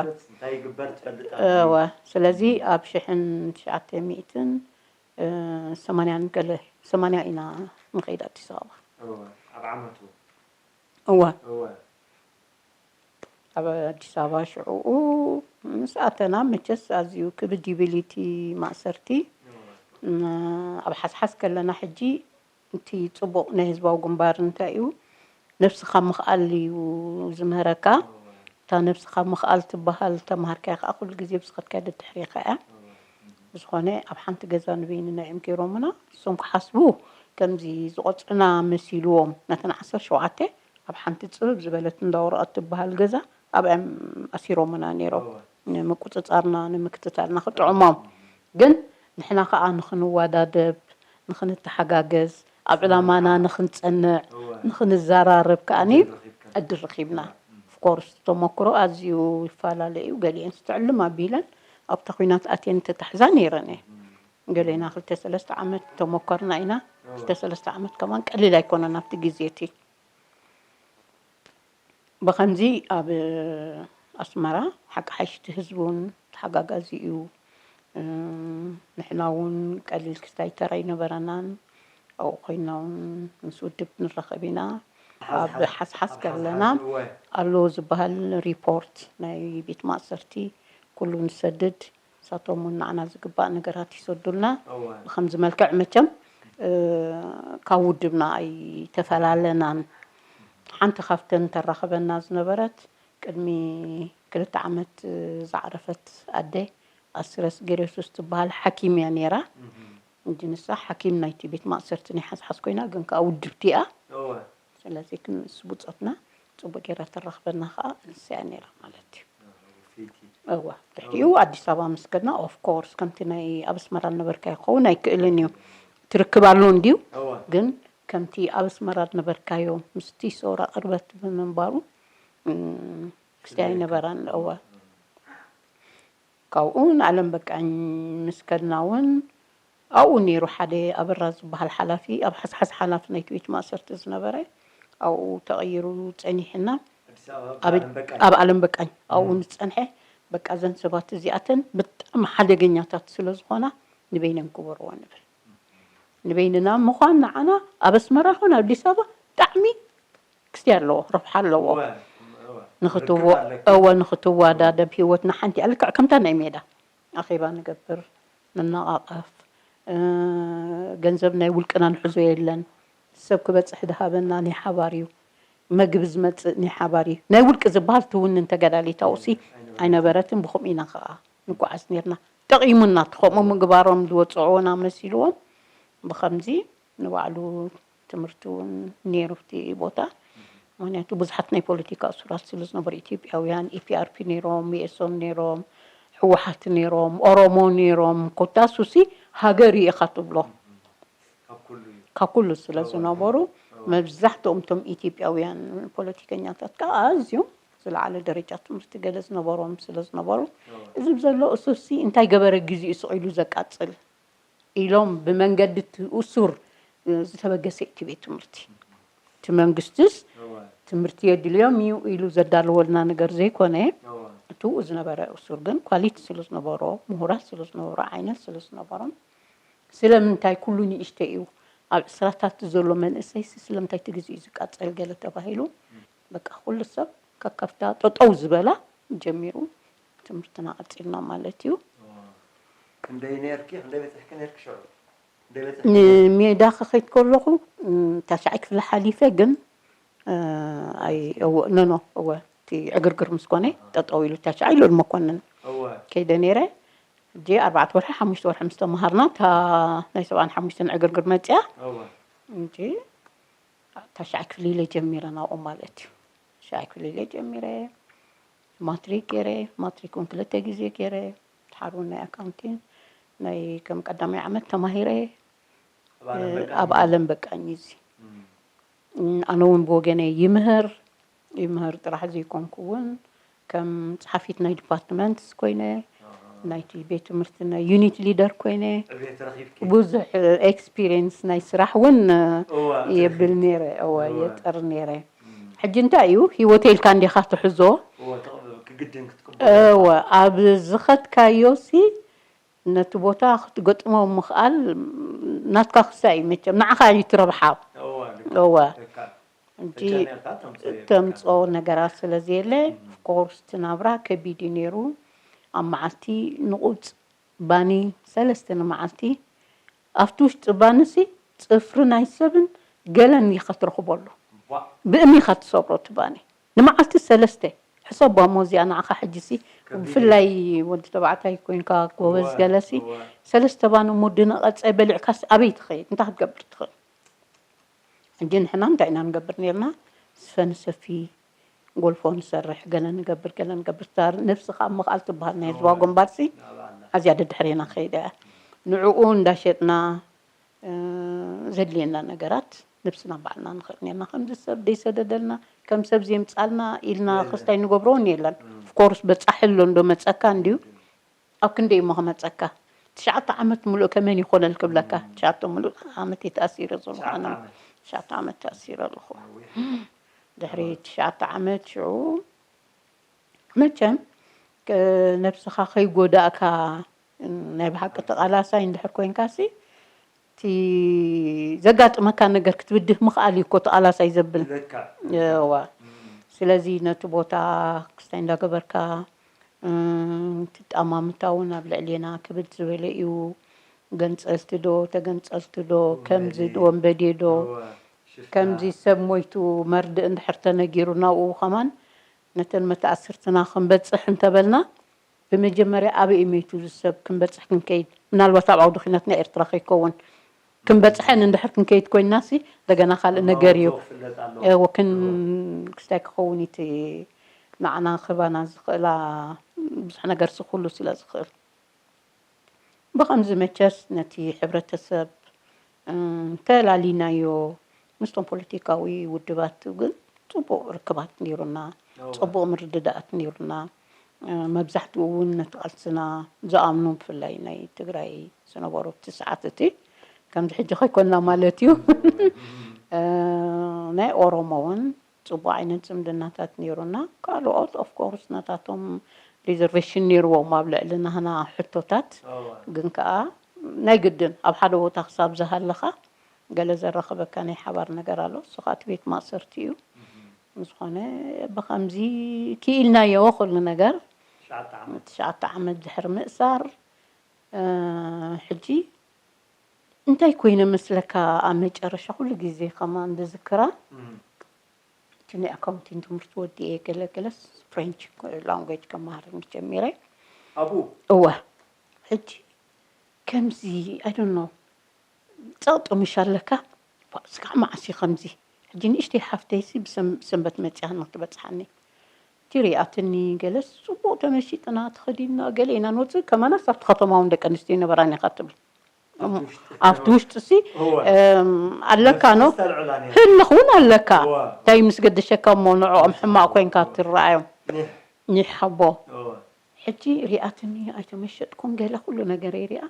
እወ ስለዚ ኣብ ሽሕን ትሽዓተ ሚእትን ሰማንያን ገለ ሰማንያ ኢና ንኸይድ ኣዲስ ኣበባ። እወ ኣብ ዓመቱ እወ እወ ኣብ ኣዲስ ኣበባ ሽዕኡ ምስ ኣተና መቸስ ኣዝዩ ክብድ ይብል እቲ ማእሰርቲ። እወ ኣብ ሓስሓስ ከለና ሕጂ እቲ ፅቡቕ ናይ ህዝባዊ ግንባር እንታይ እዩ ነብስኻ ምኽኣል እዩ ዝምህረካ። እታ ነብስኻ ምኽኣል ትበሃል ተምሃርካያ ከዓ ኩሉ ግዜ ብዝኸድካያ ደድሕሪኻ እያ። ብዝኾነ ኣብ ሓንቲ ገዛ ንበይንና እዮም ገይሮምና እሶም ክሓስቡ ከምዚ ዝቆፅዑና መሲልዎም ነተን ዓሰርተ ሸውዓተ ኣብ ሓንቲ ፅብብ ዝበለት እንዳ ወረቐት ትበሃል ገዛ ኣብኣም ኣሲሮምና ነይሮም። ንምቁፅፃርና ንምክትታልና ክጥዕሞም ግን ንሕና ከዓ ንክንወዳደብ ንክንተሓጋገዝ ኣብ ዕላማና ንክንፀንዕ ንክንዘራረብ ከዓኒ ዕድል ረኪብና። ኦፍኮርስ ተመክሮ ኣዝዩ ይፈላለ እዩ። ገሊአን ዝተዕልም ኣቢለን ኣብታ ኩናት ኣትየን ተታሕዛ ነይረን እየ። ገሌና ክልተ ሰለስተ ዓመት ተመኮርና ኢና። ክልተ ሰለስተ ዓመት ከማን ቀሊል ኣይኮነን ኣብቲ ግዜ እቲ። ብኸምዚ ኣብ ኣስመራ ሓቂ ሓይሽቲ ህዝቢ እውን ተሓጋጋዚ እዩ። ንሕና እውን ቀሊል ክስታይ ተራ ኣይነበረናን። ኣብኡ ኮይና እውን ምስ ውድብ ንራኸብ ኢና። ኣብ ሓስሓስ ከለና ኣሎ ዝበሃል ሪፖርት ናይ ቤት ማእሰርቲ ኩሉ ንሰድድ። ንሳቶም እውን ንዓና ዝግባእ ነገራት ይሰዱልና። ብኸምዚ መልክዕ መቸም ካብ ውድብና ኣይተፈላለናን። ሓንቲ ካብተን ተራኽበና ዝነበረት ቅድሚ ክልተ ዓመት ዝዓረፈት ኣደ ኣስረስ ገሬሱስ ትበሃል ሓኪም እያ ነይራ። እንጂ ንሳ ሓኪም ናይቲ ቤት ማእሰርቲ ናይ ሓዝሓዝ ኮይና፣ ግን ከኣ ውድብቲ እያ። ስለዚ ምስ ብጾትና ጽቡቅ ገይራ ተራኽበና ከኣ ንሳ እያ ነይራ ማለት እዩ። እዋ፣ ድሕሪኡ ኣዲስ ኣበባ ምስ ከድና፣ ኦፍ ኮርስ፣ ከምቲ ናይ ኣብ ኣስመራ ዝነበርካዮ ክኸውን ኣይክእልን እዩ። ትርክብ ኣሎ እንድዩ፣ ግን ከምቲ ኣብ ኣስመራ ዝነበርካዮ ምስቲ ሰውራ ቅርበት ብምንባሩ፣ እም፣ ክስትያ ኣይነበራን። እዋ። ካብኡ ንኣለም በቃኝ ምስ ከድና እውን ኣብኡ ነይሩ ሓደ ኣበራ ዝበሃል ሓላፊ፣ ኣብ ሓዝሓዝ ሓላፊ ናይቲ ቤት ማእሰርቲ ዝነበረ ኣብኡ ተቐይሩ ጸኒሕና። ኣብ ኣለም በቃኝ ኣብኡ ምስ ጸንሐ፣ በቃ እዘን ሰባት እዚኣተን ብጣዕሚ ሓደገኛታት ስለ ዝኾና ንበይነን ክበርዎ ንብል። ንበይንና ምዃን ንዓና ኣብ ኣስመራ ይኹን ኣብ ኣዲስ ኣበባ ብጣዕሚ ክስቲ ኣለዎ፣ ረብሓ ኣለዎ። እወ፣ እወ። ንኽትወ-፣ ርክብ ኣለኪ። እወ፣ ንኽትወዳደብ ህይወትና ሓንቲ እያ። ልክዕ ከምታ ናይ ሜዳ ኣኼባ ንገብር፣ ንነቓቐፍ፣ እ፣ ገንዘብ ናይ ውልቅና ንሕዞ የለን። ሰብ ክበጽሕ ዝሃበና ናይ ሓባር እዩ። መግቢ ዝመጽእ ናይ ሓባር እዩ። ናይ ውልቂ ዝበሃል ትውንን ተጋዳሊት ኣብኡሲ ኣይነበረትን። ብኸምኡ ኢና ኸዓ ንጓዓዝ ኔርና። ጠቒሙና፣ እቲ ከምኡ ምግባሮም ዝወጽዕዎና መሲልዎም፣ ብኸምዚ ንባዕሉ ትምህርቲ እውን ነይሩ እቲ ቦታ። ምኽንያቱ ብዙሓት ናይ ፖለቲካ እሱራት ስለ ዝነበሩ፣ ኢትዮጵያውያን፣ ኢፒኣርፒ ነይሮም፣ ዩኤስኦን ነይሮም፣ ህወሓት ነይሮም፣ ኦሮሞ ነይሮም፣ ኮታሱሲ ሃገር እዩ ኢኻ ትብሎ። ካብ ኩሉ እዩ። ካብ ኩሉ ስለ እወ፣ ዝነበሩ፣ እወ። መብዛሕትኦም እቶም ኢትዮጵያውያን ፖለቲከኛታት ከኣ ኣዝዮም ዝለዓለ ደረጃ ትምህርቲ ገለ ዝነበሮም ስለ ዝነበሩ፣ እወ። እዚ ዘሎ እሱሲ እንታይ ገበረ ግዚኡ ስቕ ኢሉ ዘቃጽል ኢሎም ብመንገዲ እቲ እሱር፣ እ፣ ዝተበገሰ እዩ እቲ ቤት ትምህርቲ። እቲ መንግስትስ እወ። ትምህርቲ የድልዮም እዩ ኢሉ ዘዳለወልና ነገር ዘይኮነ፣ እወ። እቱ ዝነበረ እሱር ግን ኳሊቲ ስለ ዝነበሮ፣ ምሁራት ስለ ዝነበሮ፣ ዓይነት ስለ ዝነበሮም፣ ስለምንታይ ኩሉ ንእሽተይ እዩ? ኣብ ዕስራታት ዘሎ መንእሰይሲ ስለምንታይ እቲ ግዜ እዩ ዝቃጸል ገለ ተባሂሉ፣ በቃ ኩሉ ሰብ ከከፍታ ጠጠው ዝበላ ጀሚሩ ትምህርትና ቀጺልና ማለት እዩ። ክንደይ ነርኪ? ክንደይ በጺሕኪ ነርኪ ሽዑ? ክንደይ በጺሕኪ? ንሜዳ ክኸይድ ከለኹ፣ ም፣ ታሽዓይ ክፍሊ ሓሊፈ ግን፣ እ፣ ኣይ፣ እወ፣ ኖ፣ ኖ፣ እወ፣ እቲ ዕግርግር ምስ ኮነ ጠጠው ኢሉ ታሽዓይ ልኡል መኮንን እወ። ከይደ ነይረ። ሕጂ ኣርባዕተ ወርሒ፣ ሓሙሽተ ወርሒ ምስ ተመሃርና፣ እታ ናይ ሰብዓን ሓሙሽተን ዕግርግር መጽያ። እወ። እንጂ ታሽዓይ ክፍሊ ኢለ ጀሚረ ናብኦም ማለት እዩ። ታሽዓይ ክፍሊ ኢለ ጀሚረ፣ ማትሪክ ገይረ፣ ማትሪክ እውን ክልተ ግዜ ገይረ፣ ድሓር እውን ናይ ኣካውንቲን ናይ ከም ቀዳማይ ዓመት ተማሂረ፣ ኣብ ዓለም በቃ ኣብ ዓለም በቃኝ እዚ። እም። እም፣ ኣነ እውን ብወገነይ ይምህር፣ ይምህር ጥራሕ ዘይኮንኩ እውን ከም ጸሓፊት ናይ ዲፓርትመንትስ ኮይነ፣ ኣሃ። ናይቲ ቤት ትምህርቲ ናይ ዩኒት ሊደር ኮይነ፣ ዕብየት ረኺብኪ። ብዙሕ ኤክስፒሪየንስ ናይ ስራሕ እውን እወ፣ የብል ነይረ፣ እወ፣ እወ። የጥር ነይረ። እም። ሕጂ እንታይ እዩ፣ ህይወተይ ኢልካ እንዲኻ ትሕዞ። እወ፣ ተቕ-፣ ክግድን ክትቅበሎ። እወ፣ ኣብ ዝኸድካዮሲ ነቲ ቦታ ክትገጥሞ ምኽኣል ናትካ ክሳይ እዩ መቸም፣ ንዓኻ እዩ እቲ ረብሓ። እወ፣ ልክዕ። እወ። ልክዕ። እንጂ ተጨኒቕካ ተምፅኦ የብልካ። ተምፅኦ ነገራት ስለ ዘየለ፣ እም። ኦፍኮርስ እቲ ናብራ ከቢድ እዩ ነይሩ። ኣብ መዓልቲ ንቑፅ ባኒ ሰለስተ ንመዓልቲ፣ ኣብቲ ውሽጢ ባንሲ ፅፍሪ ናይ ሰብን ገለን ኢኻ ትረኽበሉ። ዋ። ብእምኒ ኢኻ ትሰብሮ እቲ ባኒ። ንመዓልቲ ሰለስተ። ሕሰቦ እሞ እዚኣ ንዓኻ ሕጂሲ፣ ከቢድ እዩ። ብፍላይ ወዲ ተባዕታይ ኮይንካ ጎበዝ እወ፣ ገለሲ፣ እወ። ሰለስተ ባኒ እሞ ድነቐጸ በሊዕካስ ኣበይ ትኸይድ? እንታይ ክትገብር ትኽእል? ሕጂ ንሕና እንታይ ኢና ንገብር ነርና? ስፈ ንሰፊ፣ ጎልፎ ንሰርሕ፣ ገለ ንገብር፣ ገለ ንገብር። እታ ነብስኻ ኣብ ምኽኣል ትበሃል ናይ ህዝባዊ እወ። ግንባርሲ ናባና። ኣዝያ ደድሕሬና ከይዳ እያ። ንዕኡ እንዳሸጥና፣ እ፣ ዘድልየና ነገራት ነብስና ባዕልና ንኽእል ነርና። ከምዚ ሰብ ደይሰደደልና፣ ከም ሰብ ዘየምጻልና ኢልና የለን። ክስታይ ንገብሮ እውን የለን። እም። ኦፍኮርስ በጻሒ ኣሎ እንዶ መጸካ እንድዩ። እንድዩ። ኣብ ክንደይ እሞ ክመጸካ? ትሽዓተ ዓመት ሙሉእ ከመን ይኾነል ክብለካ? እም። ትሽዓተ ሙሉእ ዓመት እየ ተኣሲረ ዘለኹ ትሽዓተ ኣነ። ዓመት። ትሽዓተ ዓመት ተኣሲረ ኣለኹ። ነዊሕ። ድሕሪ ትሽዓተ ዓመት ሽዑ መቸም፣ እ፣ ነብስኻ ከይጎዳእካ፣ እ፣ ናይ ብሓቂ ተቓላሳይ እንድሕር ኮይንካሲ፣ እቲ ዘጋጥመካ ነገር ክትብድህ ምኽኣል እዩ እኮ ተቓላሳይ ዘብል። ልክዕ። እዋ። እም። ስለዚ ነቲ ቦታ ክስታይ እንዳገበርካ፣ እ፣ ትጠማምታ እውን ኣብ ልዕሌና ክብድ ዝበለ እዩ። ገንጸልቲ ዶ፣ ተገንጸልቲ ዶ፣ ወንበዴ። ከምዚ ዶ፣ ወንበዴ ዶ፣ እዋ። ሽፍታ። ከምዚ ሰብ ሞይቱ መርድእ እንድሕር ተነጊሩ ናብኡ ከማን ነተን መተኣስርትና ክንበጽሕ እንተበልና፣ ብመጀመርያ ኣበይ እዩ መይቱ እዚ ሰብ ክንበጽሕ ክንከይድ? ምናልባት ኣብ ዓውዲ ኲናት ናይ ኤርትራ ከይከውን። ክንበጽሐን እንድሕር ክንከይድ ኮይንናሲ፣ እንደገና ካልእ ነገር እዩ። ኣማውትኡ ክፍለጥ ኣለዎ። እወ፣ ክን-፣ እወ። ክስታይ ክኸውን እቲ ንዓና ክህባና ዝኽእላ ብዙሕ ነገርሲ ኩሉ ስለ ዝኽእል። ብኸምዚ መቸስ ነቲ ሕብረተሰብ፣ እም፣ ተላሊናዮ፣ ምስቶም ፖለቲካዊ ውድባት ግን ጽቡቕ ርክባት ነይሩና፣ እወ። ጽቡቕ ምርድዳኣት ነይሩና። እ፣ መብዛሕትኡ እውን ነቲ ቃልስና ዝኣምኑ፣ ብፍላይ ናይ ትግራይ ዝነበሩ እቲ ሰዓት እቲ፣ ከምዚ ሕጂ ከይኮንና ማለት እዩ። እወ። እም። እ፣ ናይ ኦሮሞ እውን ጽቡቕ ዓይነት ዝምድናታት ነይሩና። ካልኦት ኦፍ ኮርስ ናታቶም ሪዘርቬሽን ነይርዎም ኣብ ልዕሊ ናህና ሕቶታት። እወ። ግን ከኣ ናይ ግድን ኣብ ሓደ ቦታ ክሳብ ዝሃለኻ ገለ ዘራኽበካ ናይ ሓባር ነገር ኣሎ። እሱ ከኣ እቲ ቤት ማእሰርቲ እዩ። እም። ዝኾነ ብኸምዚ ክኢልናዮ ኩሉ ነገር። ትሽዓተ ዓመት። ትሽዓተ ዓመት ድሕሪ ምእሳር፣ እ፣ ሕጂ እንታይ ኮይነ መስለካ ኣብ መጨረሻ ኩሉ ግዜ ከማን ዝዝክራ? እም። እቲ ናይ ኣካውንቲንግ ትምህርቲ ወዲኤ ገለ ገለስ ፍሬንች ላንጉጅ ከመሃር ጀሚረ። ኣብኡ? እወ። ሕጂ ከምዚ፣ I don't know፣ ጸቕጢ ምሽ ኣለካ? ዋ፣ ስጋዕ መዓስ እዩ ከምዚ? ሕጂ ንእሽተይ ሓፍተይሲ ብሰም-፣ ሰንበት መጺኣ ንክትበጽሓኒ። እቲ ሪኣትኒ ገለስ ጽቡቕ ተመሺጥና ተኸዲንና ገለ ኢና ንወጽእ፣ ከማናስ ኣብቲ ከተማ እውን ደቂ ኣንስትዮ ይነበራን ኢኻ ትብል። ኣብቲ ውሽጢ። ኣብቲ ውሽጢ ሲ፣ እወ። እም፣ ኣለካ ነፍሲ ኖ? ተስተልዕላ ነይራ። ህልኽ እውን ኣለካ። እወ። እንታይ ምስ ገደሸካ እሞ ንዕኦም ሕማቕ ኮይንካ ትረኣዮም? ኒሕ። ኒሕ ሓቦ። እወ። ሕጂ ሪኣትኒ ኣይተመሸጥኩን ገለ ኩሉ ነገረይ ሪኣ።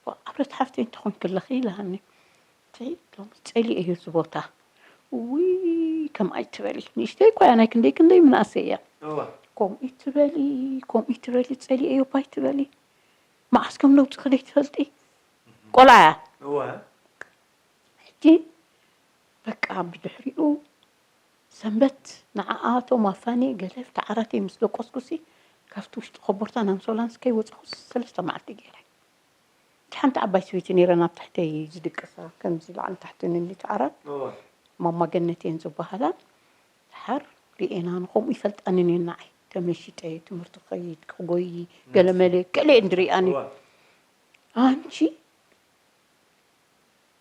ዋ፣ ኣብረት ሓፍተይ እንተኾንክለኺ ኢላኒ። እቲ ሎሚ ጸሊኤዮ እዚ ቦታ። ውይ፣ ከም ኣይትበሊ። ንእሽተይ እኮ እያ፣ ናይ ክንደይ ክንደይ ምንኣሰይ እያ። እወ። ከምኡ ትበሊ፣ ከምኡ ትበሊ፣ ጸሊኤዮ እባ ኣይትበሊ። መዓስ ከም ነውጽ ክደይ ትፈልጢ? ቆልዓ እያ። እወ። ሕጂ በቃ ብድሕሪኡ ሰንበት ንዓኣቶም ኣፋንየ ገለ ተዓራተይ ምስ ደቆስኩሲ፣ ካብቲ ውሽጢ ኮቦርታን ኣንሶላን ከይወጻኹ ሰለስተ መዓልቲ ገይረ። እቲ ሓንቲ ዓባይ ሰበይቲ ነይረን ኣብ ትሕተይ ዝድቅሳ፣ ከምዚ ላዕሊ ታሕቲ ንሊት ዓራት፣ እወ። ማማ ገነት እየን ዝበሃላ። ድሓር ርኤና፣ ንኸምኡ ይፈልጣንን እየን ንዓይ። ተመሺጠ ትምህርቲ ክኸይድ፣ ክጎይ፣ ገለ መለ፣ ገለ እየን ዝርእያኒ። እወ። ኣንቺ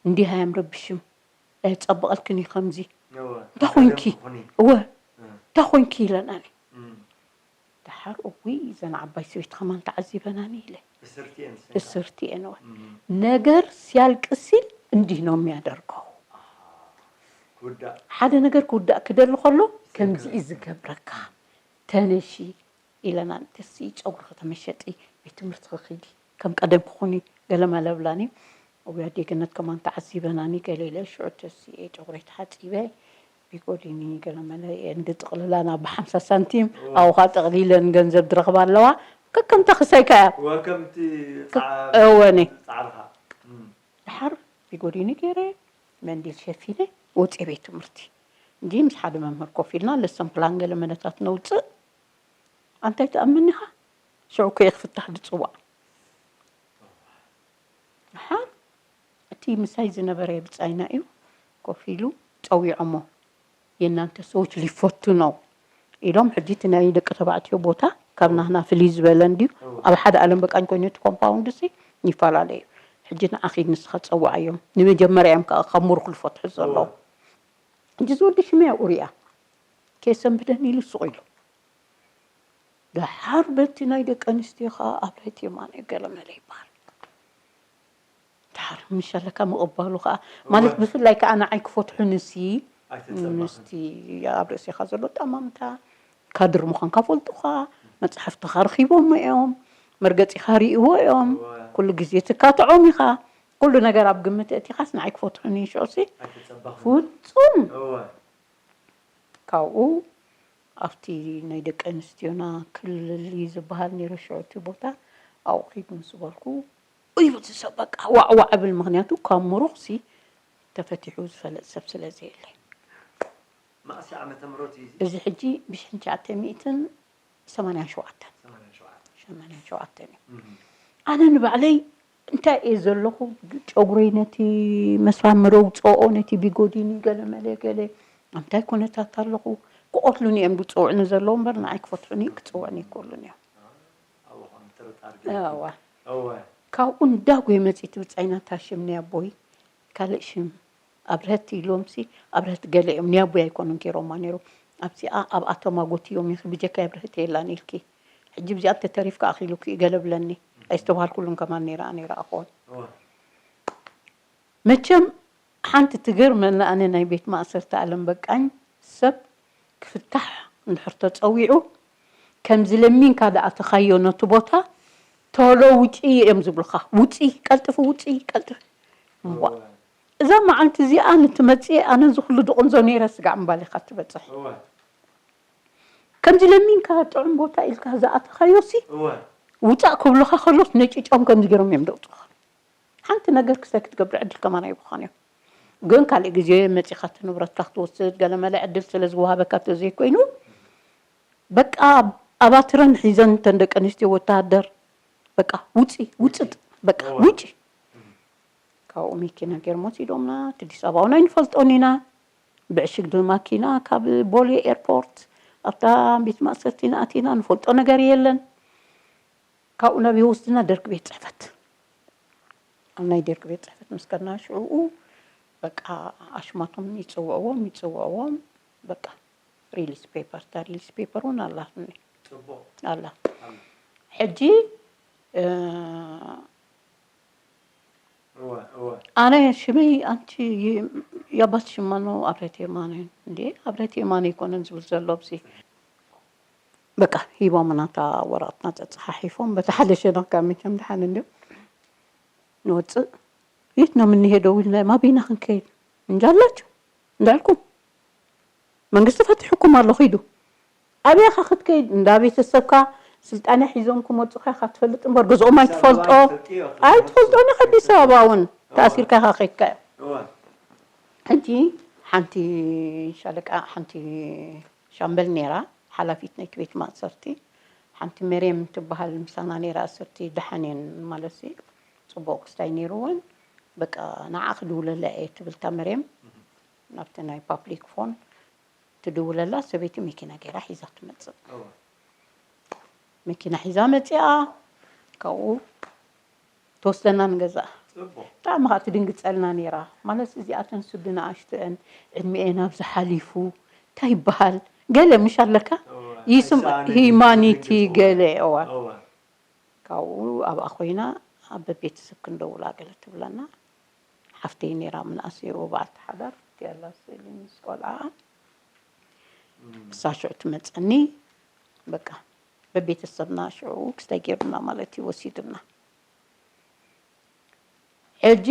እንዲህ ኣየምረብሽም፣ ኣየጸብቐልክን እዩ ከምዚ። እወ። እንታይ ኾንኪ? ኣየምኩኹኒ። እወ። እ። እንታይ ኾንኪ ኢለናኒ። እም። ደሓር፣ እውይ፣ እዘን ዓባይ ሰበይቲ ከማን ተዓዚበናኒ ኢለ። እስርቲ እየን ዝሰንካ። እስርቲ እየን፣ እወ። እም። ነገር ሲያልቅ ሲል እንዲህ ነው የሚያደርገው። ክውዳእ። ሓደ ነገር ክውዳእ ክደሊ ከሎ ከምዚ እዩ ዝገብረካ። ተነሺ ኢለናኒ። ተሲ ጨጉሪ ከተመሸጢ፣ ቤት ትምህርቲ ክኺዲ፣ ከም ቀደም ክኹኒ፣ ገለ መለ ብላኒ። እውይ ኣደይ ገነት ከማን ተዓዚበናኒ ገለ ኢለ፣ ሽዑ ተሲኤ ጨጉረይ ተሓጺበ፣ ቢጎዲኒ ገለ መለ እየን ዝጥቕልላና ብሓምሳ ሳንቲም፣ እወ። ኣብኡ ኸኣ ጠቕሊለን ገንዘብ ዝረኽባ ኣለዋ። ከከምታ ክሳይካ እያ። ወከምቲ ጻዕ-፣ እወ፣ ኔ። ጻዕርኻ። እም። ደሓር ቢጎዲኒ ገይረ፣ መንዲል ሸፊነ፣ ወጺኤ ቤት ትምህርቲ። እንዲ ምስ ሓደ መምህር ኮፍ ኢልና፣ ለሰን ፕላን ገለ መለታት ነውጽእ። ኣንታይ ትኣምን ኢኻ? ሽዑ እኮ እየ ክፍታሕ ዝጽዋዕ። ደሓር እቲ ምሳይ ዝነበረ ብጻይና እዩ ኮፍ ኢሉ ጸዊዖሞ። የእናንተ ሰዎች ሊፈቱ ነው ኢሎም፣ ሕጂ እቲ ናይ ደቂ ተባዕትዮ ቦታ ካብ ናህና ፍልይ ዝበለ እንድዩ። እወ። ኣብ ሓደ ዓለም በቃኝ ኮይኑ እቲ ኮምፓውንድ ሲ ይፈላለ እዩ። ሕጂ ንዓ ኺድ ንስኻ ጸውዓዮም። ንመጀመርያ እዮም ከኣ ካብ ምሩኽ ዝፈትሑ ዘለዉ። እወ። ሕጂ እዚ ወዲ ሽመይ ኣብኡ ሪኣ። ከየሰንብደኒ ኢሉ ሱቕ ኢሉ። ደሓር በቲ ናይ ደቂ ኣንስትዮ ኸኣ ኣብርህት የማነ ገለ መለ ይበሃል። ደሓር ምሽ ኣለካ ምቕባሉ ኸኣ፣ ማለት እወ። ብፍላይ ከኣ ንዓይ ክፈትሑንሲ፣ ኣይተጸበኽን። ምስቲ ኣብ ርእሲኻ ዘሎ ጠማምታ፣ ካድር ምዃንካ ፈልጡኻ፣ መጻሕፍትኻ ረኺቦሞ እዮም፣ መርገጺኻ ርእይዎ እዮም፣ እወ። ኩሉ ግዜ ትካትዖም ኢኻ፣ ኩሉ ነገር ኣብ ግምት ኣእቲኻስ ንዓይ ክፈትሑኒ ሽዑሲ ኣይተጸበኽን። ፍጹም። እወ። ካብኡ ኣብቲ ናይ ደቂ ኣንስትዮና ክልል እዩ ዝበሃል ነይሩ ሽዑ እቲ ቦታ፣ ኣብኡ ኺድ ምስ በልኩ፣ እዩ እቲ ሰብ በቃ ዋዕ ዋዕ እብል፣ ምኽንያቱ ካብ ምሩኽሲ ተፈቲሑ ዝፈልጥ ሰብ ስለ ዘየለ። መኣስ ዓመተ ምህረት እዩ እዚ? እዚ ሕጂ ብሽሕን ትሽዓተ ሚእትን ሰማንያን ሸውዓተን። ሰማንያን ሸውዓተን። ሰማንያን ሸውዓተን እዩ። እም። ኣነ ንባዕለይ እንታይ እየ ዘለኹ፣ ጨጉረይ ነቲ መስራን መረውፅኦ፣ ነቲ ቢጎዲኒ ገለ መለ ገለ ኣብ እንታይ ኩነታት ኣለኹ? ክቐትሉኒ እዮም ዝፅውዕኒ ዘለዉ እምበር ንዓይ ክፈትሑኒ ክፅውዕኒ ኣይክእሉን እዮም። ኣብኡ ከም ጥርጣር ገይሩ። እዋ እወ ካብኡ እንዳጎየ መፂእ እቲ ብፃይና እታ ሽም ናይ ኣቦይ ካልእ ሽም ኣብርሀት ኢሎምሲ ኣብርሀት ገለ እዮም ናይ ኣቦይ ኣይኮኑን ገይሮማ ነይሮም ኣብዚኣ ኣብኣ ተማጎት እዮም ኢኺ ብጀካ ኣብርሀት የላን ኢልኪ ሕጂ ብዚኣ እንተተሪፍካ ኣኺሉኪ እዩ ገለ ብለኒ ኣይዝተባሃልኩሉን ከማን ነይረ ኣነ ይረኣኽዎን እወ መቸም ሓንቲ ትገርመኒ ኣነ ናይ ቤት ማእሰርቲ ኣለም በቃኝ ሰብ ክፍታሕ እንድሕር ተፀዊዑ ከምዚ ለሚንካ ደኣ ተኻዮ ነቲ ቦታ ቶሎ ውጪ እዮም ዝብሉኻ ውጪ ቀልጥፊ ውጪ ቀልጥፊ እዋ እዛ መዓልቲ እዚኣ ንትመፅእ ኣነ እዚ ኩሉ ድቕንዞ ነይረ ስጋዕ ምባል ኢኻ ትበፅሕ እወ ከምዚ ለሚንካ ጥዑም ቦታ ኢልካ ዝኣተኻዮሲ እወ ውፃእ ክብሉኻ ከሎስ ነጭጫም ከምዚ ገይሮም እዮም ደውፅኻ ሓንቲ ነገር ክስታይ ክትገብር ዕድል ከማን ኣይብኻን እዮም ግን ካልእ ግዜ መፂኻ እቲ ንብረትካ ክትወስድ ገለመለ ዕድል ስለ ዝወሃበካ ተዘይኮይኑ በቃ ኣባትረን ሒዘን እተን ደቂ ኣንስትዮ ወተሃደር በቃ ውፂ ውፅጥ በቃ ውጪ ካብኡ መኪና ገይሮም ወሲዶምና እቲ ኣዲስ ኣበባ እውን ኣይንፈልጦን ኢና ብዕሽግ ማኪና ካብ ቦሌ ኤርፖርት ኣብታ ቤት ማእሰርቲ ንኣቲና ንፈልጦ ነገር የለን ካብኡ ናብ ይወስድና ደርግ ቤት ፅሕፈት ኣብ ናይ ደርግ ቤት ፅሕፈት ምስ ከድና ሽዕኡ በቃ ኣሽማቶም ይፅውዕዎም ይፅውዕዎም በቃ ሪሊስ ፔፐር እታ ሪሊስ ፔፐር እውን ኣላትኒ ፅቡቕ ኣላ ኣሎ ሕጂ እ፣ እወ እወ ኣነ ሽመይ ኣንቲ የባት ሽማ ነው ኣብረት የማነ እንዴ ኣብረት የማነ ይኮነን ዝብል ዘሎ ብዚ በቃ ሂቦም ናታ ወረቐትና ጸጽሓሒፎም በቲ ሓደ ሸነኽ ካብ መቸም ድሓን እንዲዮም ንወፅእ የት ነው የምንሄደው ኢልና ማበይና ክንከይድ እንጃላችሁ እንዳልኩም መንግስቲ ፈቲሕኩም ኣሎ ኺዱ ኣበይ ኢኻ ክትከይድ እንዳ ቤተሰብካ ስልጣነ ሒዞም ክመፁኻ ኢኻ ትፈልጥ እምበር ገዝኦም ኣይትፈልጦ ኣይትፈልጦ ንኸዲስ ኣበባ እውን ተኣሲርካ ኢኻ ከይድካ ሕጂ ሓንቲ ሻለቃ ሓንቲ ሻምበል ነይራ ሓላፊት ናይቲ ቤት ማእሰርቲ ሓንቲ መርየም ትበሃል ምሳና ነይራ ኣሰርቲ ደሓን እየን ማለት ጽቡቕ ክስታይ ነይሩ እውን በቃ ንዓ ክድውለላ እየ ትብል እታ መርየም ናብቲ ናይ ፓብሊክ ፎን ትድውለላ ሰበይቲ መኪና ገይራ ሒዛ ትመፅእ መኪና ሒዛ መፂኣ ካብኡ ትወስደና ንገዛኣ ብጣዕሚ ከዓ ትድንግፀልና ነይራ ማለት እዚኣተን ስዲ ንኣሽትአን ዕድሚኤን ኣብዚ ሓሊፉ እንታይ ይበሃል ገለ ምሽ ኣለካ ይስም ሂማኒቲ ገለ እዋ ካብኡ ኣብኣ ኮይና ኣብ ቤተሰብ ክንደውላ ገለ ትብለና ሓፍተይ ነይራ ምንኣስ የብዓልቲ ሓዳር እቲኣላ ስእሊ ምስ ቆልዓ እሳ ሽዑ ትመፀኒ በቃ በቤተሰብና ሽዑ ክስታይ ገይሩና ማለት እዩ ወሲዱና ሕጂ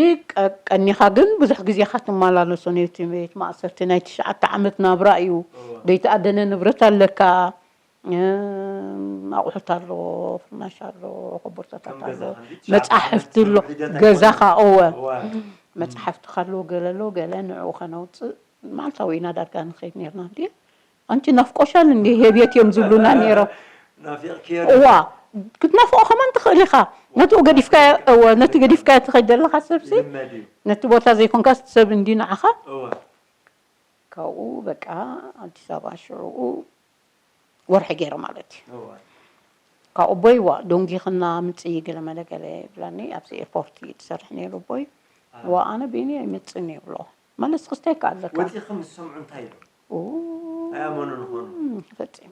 ቀኒኻ ግን ብዙሕ ግዜኻ ትመላለሶ ነቲ ቤት ማእሰርቲ ናይ ትሽዓተ ዓመት ናብራ እዩ ዘይተኣደነ ንብረት ኣለካ ኣቑሑት ኣሎ ፍርናሽ ኣሎ ኮቦርታታት ኣሎ መፃሕፍቲ ኣሎ ገዛኻ እወ መፅሓፍትኻ ኣሎ ገለ ኣሎ ገለ ንዕኡ ከነውፅእ መዓልታዊ ኢና ዳርጋ ንኸይድ ነርና እንዲ ኣንቲ ናፍቆሻል እንዲ ሄብየት እዮም ዝብሉና ነይሮም እዋ ክትናፍቆ ከማን ትኽእል ኢኻ ነቲ ገዲፍካዮ እወ ነቲ ገዲፍካዮ ትኸይድ ዘለኻ ሰብሲ ነቲ ቦታ ዘይኮንካ ሰብ እንዲ ንዓኻ ካብኡ በቃ ኣዲስ ኣበባ ሽዑኡ ወርሒ ገይረ ማለት እዩ ካብ ኣቦይ ዋ ዶንጊኽና ምፅኢ ገለ መለ ገለ ይብለኒ ኣብዚ ኤርፖርት እዩ ትሰርሕ ነይሩ ኣቦይ ዋ ኣነ ቤኒ ኣይመፅእን ይብሎ መለስ ክስታይ ከ ኣለካ ወፂእኺ ምስ ሰምዑ እንታይ ኢሎም ኣይኣመኑን ይኾኑ ፈፂሙ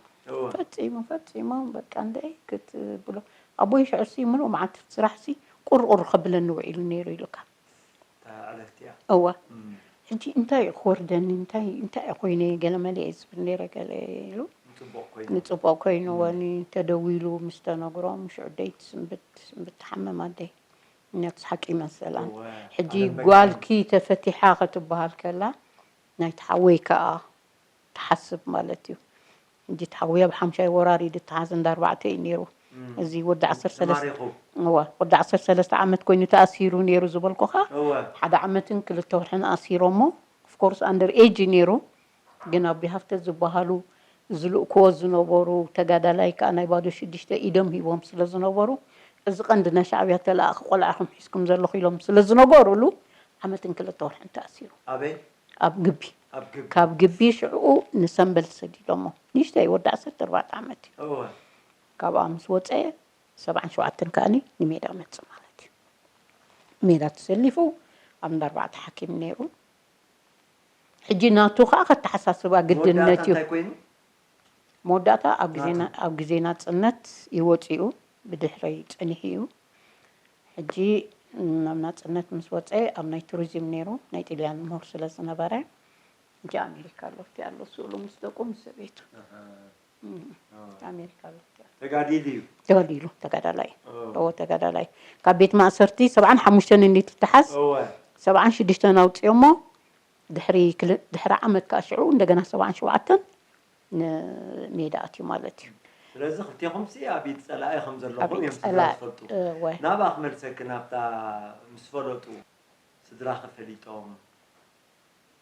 ፈፂሙ ፈፂሞም በቃ እንደ ክትብሎ ኣቦይ ሽዑሲ ምሉእ መዓልቲ ስራሕሲ ቁርቁር ከብለኒ ውዒሉ ነይሩ ኢሉካ ዕለፍቲያ እዋ ሕጂ እንታይ እዩ ክወርደኒ እንታይ እንታይ ኮይነ ገለ መለ እየ ዝብል ነይረ ገለ ኢሉ ንፅቡቅ ኮይኑ ወኒ ተደዊሉ ምስ ተነግሮም ሽዑ ደይ ትስንብት ትስንብት ትሓምም ኣደይ ነብስ ሓቂ ይመሰላን ሕጂ ጓልኪ ተፈቲሓ ክትበሃል ከላ ናይ ትሓወይ ከዓ ትሓስብ ማለት እዩ ሕጂ ትሓወይ ኣብ ሓምሻይ ወራር እዩ ዝተሓዘ እንዳ ኣርባዕተ እዩ ነይሩ እዚ ወዲ ዓሰርተ ሰለስተ ወዲ ዓሰርተ ሰለስተ ዓመት ኮይኑ ተኣሲሩ ነይሩ ዝበልኩኻ ሓደ ዓመትን ክልተ ወርሕን ኣሲሮሞ ኦፍኮርስ ኣንደር ኤጅ እዩ ነይሩ ግን ኣብ ቢሃፍተ ዝበሃሉ ዝልእክዎ ዝነበሩ ተጋዳላይ ከዓ ናይ ባዶ ሽዱሽተ ኢዶም ሂቦም ስለ ዝነበሩ እዚ ቀንዲ ናይ ሻዕብያ ተለኣኺ ቆልዓ ኢኹም ሒዝኩም ዘለኹ ኢሎም ስለ ዝነገሩሉ ዓመትን ክልተ ወርሕን ተኣሲሩ ኣበይ ኣብ ግቢ ኣብ ግቢ ካብ ግቢ ሽዕኡ ንሰንበል ሰዲዶሞ። ንእሽተይ ወዲ ዓሰርተ ኣርባዕተ ዓመት እዩ። እወ ካብኣ ምስ ወፀ ሰብዓን ሸውዓተን ከኣኒ ንሜዳ መፅእ ማለት እዩ። ሜዳ ተሰሊፉ ኣብ እንዳ ኣርባዕተ ሓኪም ነይሩ። ሕጂ ናቱ ከዓ ከተሓሳስባ ግድነት መወዳእታ እዩ። እንታይ ኮይኑ? መወዳእታ ኣብ ግዜ ና- ኣብ ግዜ ናፅነት እዩ ወፂኡ፣ ብድሕረይ ፀኒሑ እዩ። ሕጂ ናብ ናፅነት ምስ ወፀ ኣብ ናይ ቱሪዝም ነይሩ፣ ናይ ጥልያን ምሁር ስለ ዝነበረ ሕጂ ኣሜሪካ ኣሎ። እቲ ኣሎ ስእሉ ምስ ደቁ ምስ ሰበይቱ ኣሃ። እም፣ ኦ፣ ኣሜሪካ ኣሎ። ተጋዲሉ እዩ። ተጋዲሉ ተጋዳላይ ኦ፣ እዎ ተጋዳላይ ካብ ቤት ማእሰርቲ ሰብዓን ሓሙሽተን እንዲ ትተሓዝ እወ ሰብዓን ሽዱሽተን ኣውፅኦሞ ድሕሪ ክል- ድሕሪ ዓመት ከዓ ሽዑ እንደገና ሰብዓን ሸውዓተን ንሜዳ ኣትዩ ማለት እዩ። ስለዚ ክልቴኹም ሲ ኣብ ኢድ ፀላኢ ከም ዘለኹም ኣብ ኢድ እዮም ስድራ ፀላኢ ዝፈልጡ። እወ ናብኣ ክመልሰኪ ናብታ ምስ ፈለጡ ስድራኺ ፈሊጦም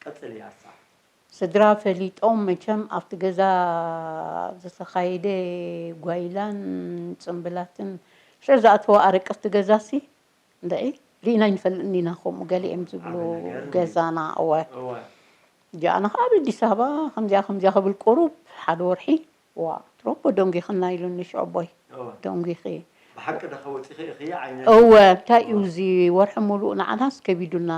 ቀፅል ያሳ ስድራ ፈሊጦም መቸም ኣብቲ ገዛ ዝተኻየደ ጓይላን ፅምብላትን ሽዑ ዝኣተዋ ኣረቂ ኣብቲ ገዛ ሲ እንድዒ ርኢና ይንፈልጥን ኢና ከምኡ ገሊኦም ዝብሉ ዓቢ ነገር እንድዩ። ገዛና እወ እወ ጃኣና ከዓ ኣብ ኣዲስ ኣበባ ከምዚኣ ከምዚኣ ክብል ቁሩብ ሓደ ወርሒ ዋ ትሮፖ ደንጊኽና ኢሉኒ ሽዑ ኣቦይ እወ ደንጊኺ ብሓቂ ዶ ከወፂኺ ኢኺ ዓይነት እወ እንታይ እዩ እዚ ወርሒ ሙሉእ ንዓናስ ከቢዱና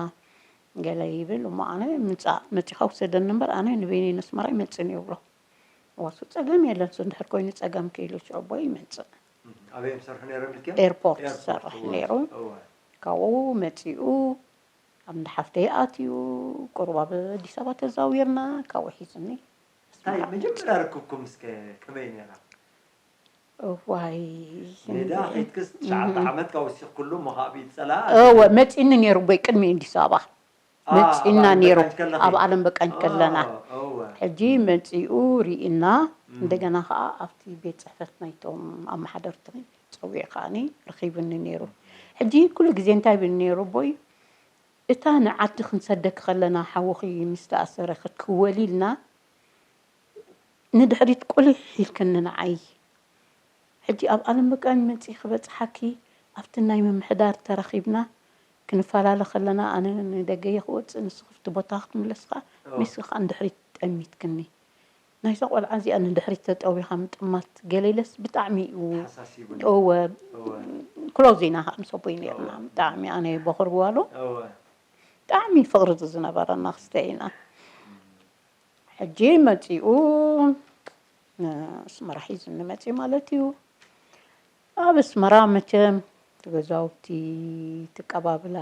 ገለ ይብል እሞ ኣነ ምፃእ መፂኻ ውሰደኒ እምበር ኣነ ንበይነይ ነስመራ ይመፅን ይብሎ እዋሱ ፀገም የለን ሱ እንድሕር ኮይኑ ፀገም ከይሉ ሽዑ ኣቦይ ይመፅእ እም፣ ኣበይ እዮም ዝሰርሑ ነይሮም ኢልክዮም? ኤርፖርት ኤርፖርት ዝሰርሕ እወ ነይሩ እወ ካብኡ መፂኡ ኣብ እንዳ ሓፍተይ ኣትዩ ቁሩብ ኣብ ኣዲስ ኣበባ ተዛዊርና ካብኡ ሒዙኒ እንታይ መጀመርያ ርክብኩም እስከ ከመይ ነይራ? እዋይ ሜዳ ኺድክስ ትሽዓተ ዓመት ካብ ወሲኽኩሉ እሞ ካብ ኢድ ፀላ እወ መፂኒ ነይሩ ቦይ ቅድሚ ኣዲስ ኣበባ አ፣ መፂና ኣብ ዓለም ነይሩ በቃኝ ከለኺ? ኣብ ዓለም በቃኝ ከለና አ፣ እወ ሕጂ መፂኡ ርኢና እንደገና ከዓ ኣብቲ ቤት ፅሕፈት ናይቶም ኣመሓደርቲ ፀዊዑ ከዓኒ ረኺቡኒ ነይሩ ሕጂ ኩሉ ግዜ እንታይ ብል ነይሩ ቦይ እታ ንዓዲ ክንሰደኪ ከለና ሓውኺ ምስ ተኣሰረ ክትክወሊ ኢልና ንድሕሪት ቁሊሕ ኢልክኒ ንዓይ ሕጂ ኣብ ዓለም በቃኝ መፂ ክበፅሓኪ ኣብቲ ናይ ምምሕዳር ተረኺብና ክንፈላለ ከለና ኣነ ንደገየ ክወፅእ ንስኺ ኣብቲ ቦታ ክትምለስ ከዓ ንስኺ ከዓ ንድሕሪት ጠሚትክኒ ናይዛ ቆልዓ እዚኣ ንድሕሪት ተጠዊኻ ምጥማት ገለ ኢለስ ብጣዕሚ እዩ ሓሳሲቡኒ እወ እወ ክሎዝ ኢና ከዓ ምስ ኣቦይ ነርና ብጣዕሚ ኣነ በኹር ጓሉ እወ ብጣዕሚ ፍቕሪ ዝነበረና ክስተ ኢና ሕጂ መፂኡ ንስመራ ሒዙኒ መፂኡ ማለት እዩ ኣብ ኣስመራ መቸም ትገዛውቲ ትቀባብላ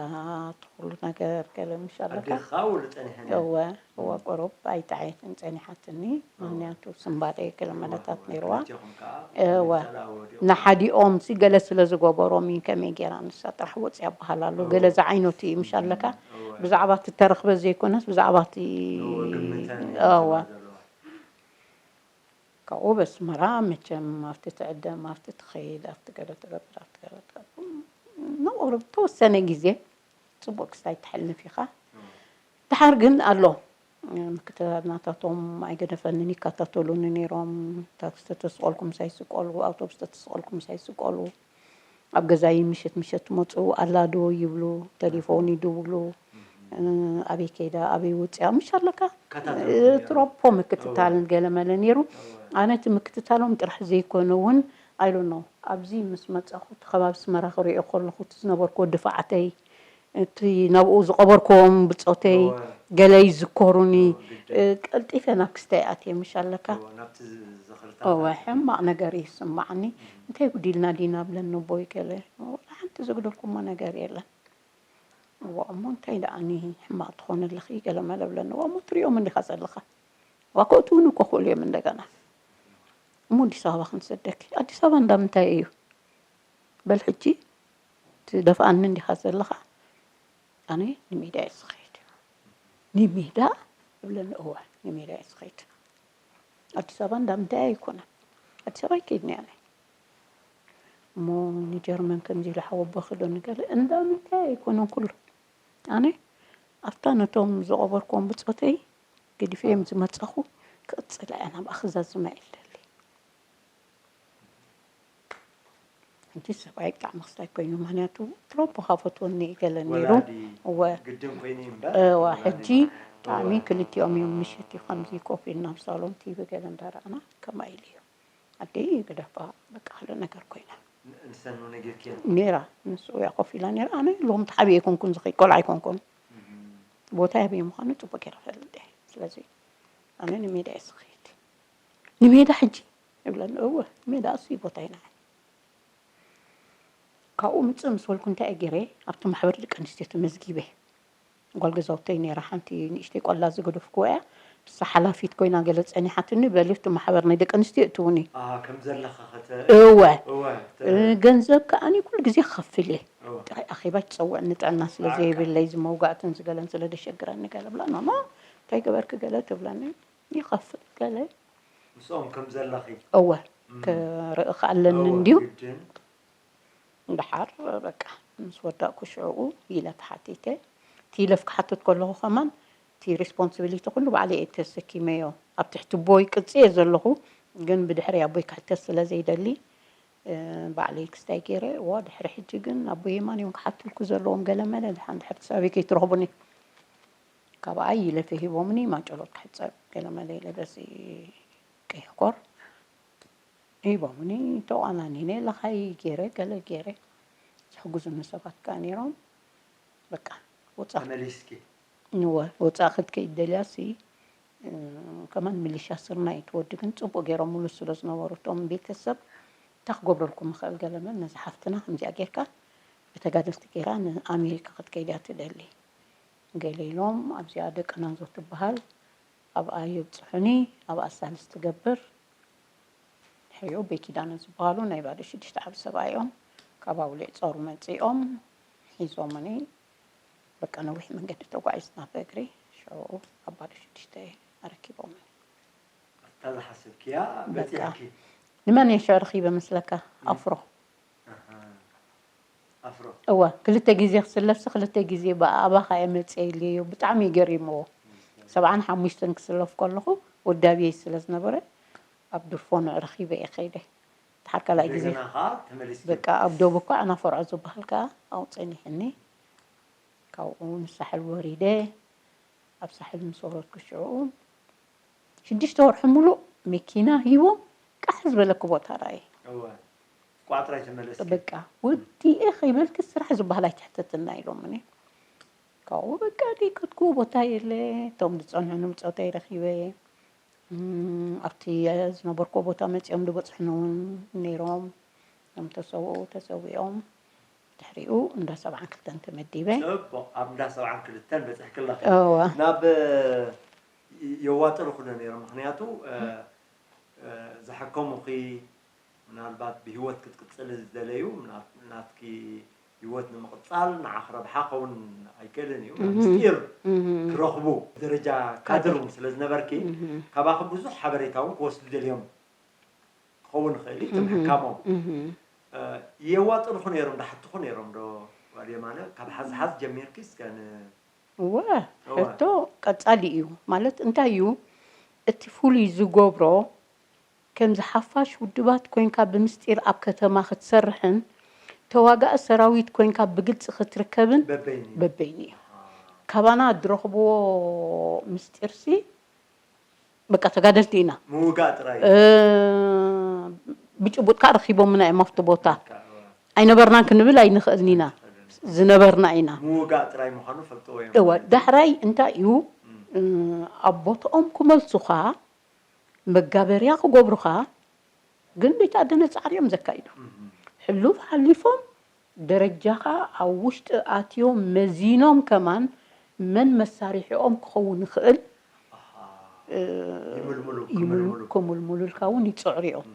ትኩሉ ነገር ገለ ምሽ ኣለካ ኣዴኻ ውሉ ፀኒሐን እወ እወ ቁሩብ ኣይጠዓየትን ፀኒሓትኒ ምክንያቱ ስምባደ ገለ መለታት ነይርዋ ክልቲኹም ከዓ እወ ጸላወ ዲኦም ንሓዲኦም ሲ ገለ ስለ ዝገበሮም እዩ ከመይ ገይራ ንሳ ጥራሕ ወፅያ በሃል ኣሎ ገለ ዝዓይነቱ እዩ ምሽ ኣለካ እወ ብዛዕባ እቲ ተረኽበ ዘይኮነስ ብዛዕባ እቲ እወ ግምተን እወ ዘለዋ ካብኡ በስመራ መቸም ኣብቲ ትዕደም ኣብቲ ትኸይድ ኣብቲ ገለ ትገብር ኣብቲ ገለ ትገብር ንቑርብ ተወሰነ ግዜ ፅቡቅ ክስታይ ትሕልፍ ኢኻ ድሓር ግን ኣሎ ምክትታል ናታቶም ኣይገደፈንን ይከታተሉኒ ነይሮም ታክሲ ተተስቆልኩ ምሳይ ስቆሉ ኣውቶቡስ ተተስቆልኩ ምሳይ ስቆሉ ኣብ ገዛይ ምሸት ምሸት ትመፁ ኣላ ዶ ይብሉ ተሌፎን ይድውሉ ኣበይ ከይዳ ኣበይ ወፅያ ምሽ ኣለካ ትሮፖ ምክትታልን ገለመለ ነይሩ ኣነ እቲ ምክትታሎም ጥራሕ ዘይኮነ እውን ኣይሉ ነው ኣብዚ ምስ መፀኹ እቲ ከባቢ ስመራ ክሪኦ ከለኹ እቲ ዝነበርኩዎ ድፋዓተይ እቲ ናብኡ ዝቐበርክዎም ብፆተይ ገለ ይዝከሩኒ ቀልጢፈ ናብ ክስታይ ኣትየ ምሽ ኣለካ ናብቲ ዝኽርታ እወ ሕማቕ ነገር እዩ ዝስማዓኒ እንታይ ጉዲልና ዲና ብለኒ ኣቦይ ገለ ሓንቲ ዘጉደልኩሞ ነገር የለን እዋ እሞ እንታይ ደኣኒ ሕማቕ ትኾኒ ኣለኺ ገለ መለ ብለኒ እዋ እሞ ትሪኦም እንዲኻ ዘለኻ እዋ ከእትውኒ እኮ ክእሉ እዮም እንደገና እሞ ኣዲስ ኣበባ ክንሰደኪ ኣዲስ ኣበባ እንዳ ምንታይ እዩ በል ሕጂ ትደፍኣኒ እንዲኻ ዘለኻ ኣነ ንሜዳ እየ ዝኸይድ ንሜዳ እብለኒ እወ ንሜዳ እየ ዝኸይድ ኣዲስ ኣበባ እንዳ ምንታይ ኣይኮነን ኣዲስ ኣበባ ኣይከይድኒ ኣነ እሞ ንጀርመን ከምዚ ኢሉ ሓወቦኺ ዶ ንገለ እንዳ ምንታይ ኣይኮነን ኩሉ ኣነ ኣብታ ነቶም ዝቐበርክዎም ብፆተይ ገዲፈዮም ዝመፀኹ ክቕፅላ እያ ናብኣ ክዛዝማ እየ ልደሊ ሕጂ ሰብኣይ ብጣዕሚ ክስታይ ኮይኑ ምክንያቱ ትሮፖ ካብ ፈትወኒ ገለ ነይሩ ወላዲ እወ ግድን ኮይኑ እዩ እምበር እወ ወላዲ ሕጂ ብጣዕሚ ክልቲኦም እዮም ምሸት እዩ ከምዚ ኮፍ ኢልና ኣብ ሳሎን ቲቪ ገለ እንዳረኣና ከምኣ ኢሉ እዩ ኣደይ ግደፋ በቃ ካልእ ነገር ኮይና ንሰኑ ነጊርክያ ነይራ ንሱ እያ ኮፍ ኢላ ነይራ ኣነ ሎም ተሓቢ ኣይኮንኩን ዝኸይ ቆልዓ ኣይኮንኩን ቦታ ያበይ ምዃኑ ፅቡቅ ገይረ ፈልጥ እየ ስለዚ ኣነ ንሜዳ እየ ዝኸይድ ንሜዳ ሕጂ ይብለኒ እወ ሜዳ እሱ ቦታ ይና ካብኡ ምፅእ ምስ በልኩ እንታይ እየ ገይረ ኣብቲ ማሕበር ደቂ ኣንስትዮ ተመዝጊበ ጓል ገዛውተይ ነይራ ሓንቲ ንእሽተይ ቆላ ዝገደፍክዎ እያ ንሳ ሓላፊት ኮይና ገለ ፀኒሓትኒ በሊ ኣብቲ ማሕበር ናይ ደቂ ኣንስትዮ እትውኒ ከም ዘለኻ ከተ እወ እወ ገንዘብ ከዓኒ ኩሉ ግዜ ክኸፍል እየ ጥራይ ኣኼባ ትፀውዕኒ ጥዕና ስለ ዘይብለይ ዝመውጋእትን ዝገለን ስለ ደሸግረኒ ገለ ብላ ማማ እንታይ ገበርኪ ገለ ትብለኒ ይኸፍል ገለ ምስኦም ከም ዘለኺ እወ ክርኢ ከኣለኒ እንድዩ ግድን ደሓር በቃ ምስ ወዳእኩ ሽዕኡ ይለፍ ሓቲተ እቲ ይለፍ ክሓትት ከለኹ ከማን እቲ ሪስፖንስቢሊቲ ኩሉ ባዕለ እየ ተሰኪመዮ ኣብ ትሕቲ ቦይ ቅፂ እየ ዘለኹ ግን ብድሕሪ ኣቦይ ክሕተት ስለ ዘይደሊ ባዕለይ ክስታይ ገይረ እዎ ድሕሪ ሕጂ ግን ኣቦይ የማን እዮም ክሓትልኩ ዘለዎም ገለመለ ድሓን ድሕርቲ ሰበይ ከይትረኽቡኒ ካብ ኣይ ይለፈ ሂቦምኒ ማጨሎት ክሕፀብ ገለመለ ኢለ በዚ ቀይሕኮር ሂቦምኒ ተቋናኒነ ለኻይ ገይረ ገለ ገይረ ዝሕግዙኒ ሰባት ከዓ ነይሮም በቃ ውፃእ ተመሊስኪ ንወ ውፃእ ክትከይድ ደልያ ሲ ከማን ሚሊሻ ስርና እዩ ትወዲ ግን ፅቡቅ ገይሮምሉ ስለ ዝነበሩ እቶም ቤተሰብ እንታይ ክገብረልኩም ይኽእል ገለመል ነዚ ሓፍትና ከምዚኣ ጌርካ ብተጋደልቲ ገይራ ንኣሜሪካ ክትከይድ እያ ትደሊ ገለ ኢሎም ኣብዚኣ ደቂ ናንዞ ትበሃል ኣብኣ የብፅሑኒ ኣብኣ ሳልስ ትገብር ድሕሪኡ ቤኪዳነ ዝበሃሉ ናይ ባዶ ሽዱሽተ ዓቢ ሰብኣይ እዮም ካብ ኣውሊዕ ጾር መጺኦም ሒዞምኒ በቃ ነዊሕ መንገዲ ተጓዒዝና ብእግሪ ሽዑ ኣብ ባዶ ሽዱሽተ ኣረኪቦምኒ ኣብታ ዝሓሰብክያ በፂሕኪ ንመን እየ ሽዑ ረኺበ መስለካ ኣፍሮ ኣፍሮ እወ ክልተ ግዜ ክስለፍሲ ክልተ ግዜ ብኣባኻ እየ መፅየ ኢለዮ ብጣዕሚ እዩ ገሪምዎ ሰብዓን ሓሙሽተን ክስለፍ ከለኹ ወዲ ኣብየይ ስለ ዝነበረ ኣብ ድፎኖ ረኺበ እየ ከይደ ድሓር ካልኣይ ግዜ እንደገና ከዓ ተመሊስኪ በቃ ኣብ ዶብ እኳ ኣናፈርዖ ዝበሃል ከዓ ኣብኡ ፀኒሕኒ ካብኡ ንሳሕል ወሪደ ኣብ ሳሕል ምስ ወረድኩ ሽዕኡ ሽዱሽተ ወርሒ ሙሉእ መኪና ሂቦም ቃሕ ዝበለኪ ቦታ ራእየ እወ ቋጥራይ ተመለስኪ በቃ ወዲኤ ከይበልኪ ስራሕ ዝበሃል ኣይትሕተትና ኢሎምኒ ካብኡ በቃ ደይከድኩ ቦታ የለ እቶም ዝፀንሑኒ ብፆተይ ረኪበ ኣብቲ ዝነበርኩ ቦታ መፂኦም ዝበፅሑኒ እውን ነይሮም እቶም ተሰውኡ ተሰዊኦም ድሕሪኡ እንዳ ሰብዓን ክልተን ተመዲበ ፅቡቅ ኣብ እንዳ ሰብዓን ክልተን በፅሕኪ ኣለኺ እወ ናብ የዋጥርኹ ዶ ነይሮም ምክንያቱ ዝሐከሙኺ ምናልባት ብሂወት ክትቅፅሊ ዝደለዩ ናትኪ ሂወት ንምቕፃል ንዓኺ ረብሓ ከውን ኣይክእልን እዩ ምስጢር ክረኽቡ ደረጃ ካድር እውን ስለ ዝነበርኪ ካባኺ ብዙሕ ሓበሬታ እውን ክወስዱ ደልዮም ክኸውን ይኽእል እዩ እቲ ምሕካሞም የዋጥርኹ ነይሮም ዶ ሓትኹ ነይሮም ዶ ጓል የማነ ካብ ሓዝሓዝ ጀሚርኪ እስከ ን እወ ሕቶ ቀጻሊ እዩ ማለት እንታይ እዩ እቲ ፍሉይ ዝገብሮ ከምዚ ሓፋሽ ውድባት ኮይንካ ብምስጢር ኣብ ከተማ ክትሰርሕን ተዋጋኢ ሰራዊት ኮይንካ ብግልፂ ክትርከብን በበይኒ በበይኒ እዩ ካባና ዝረኽብዎ ምስጢርሲ በቃ ተጋደልቲ ኢና ምውጋእ ጥራይ ብጭቡጥ ከዓ ረኪቦምና እዮም ኣብቲ ቦታ ኣይነበርናን ክንብል ኣይንኽእልን ኢና ዝነበርና ኢና ምውጋእ ጥራይ ምዃኑ ፈልጥዎ እዮም እወ ዳሕራይ እንታይ እዩ ኣብ ቦትኦም ክመልሱኻ መጋበርያ ክገብሩኻ ግን ቤት ኣደነ ፃዕሪ እዮም ዘካይዱ ሕሉፍ ሓሊፎም ደረጃኻ ኣብ ውሽጢ ኣትዮም መዚኖም ከማን መን መሳሪሕኦም ክኸውን ይኽእል ይምልምሉ ክምልምሉልካ እውን ይፅዕሩ እዮም።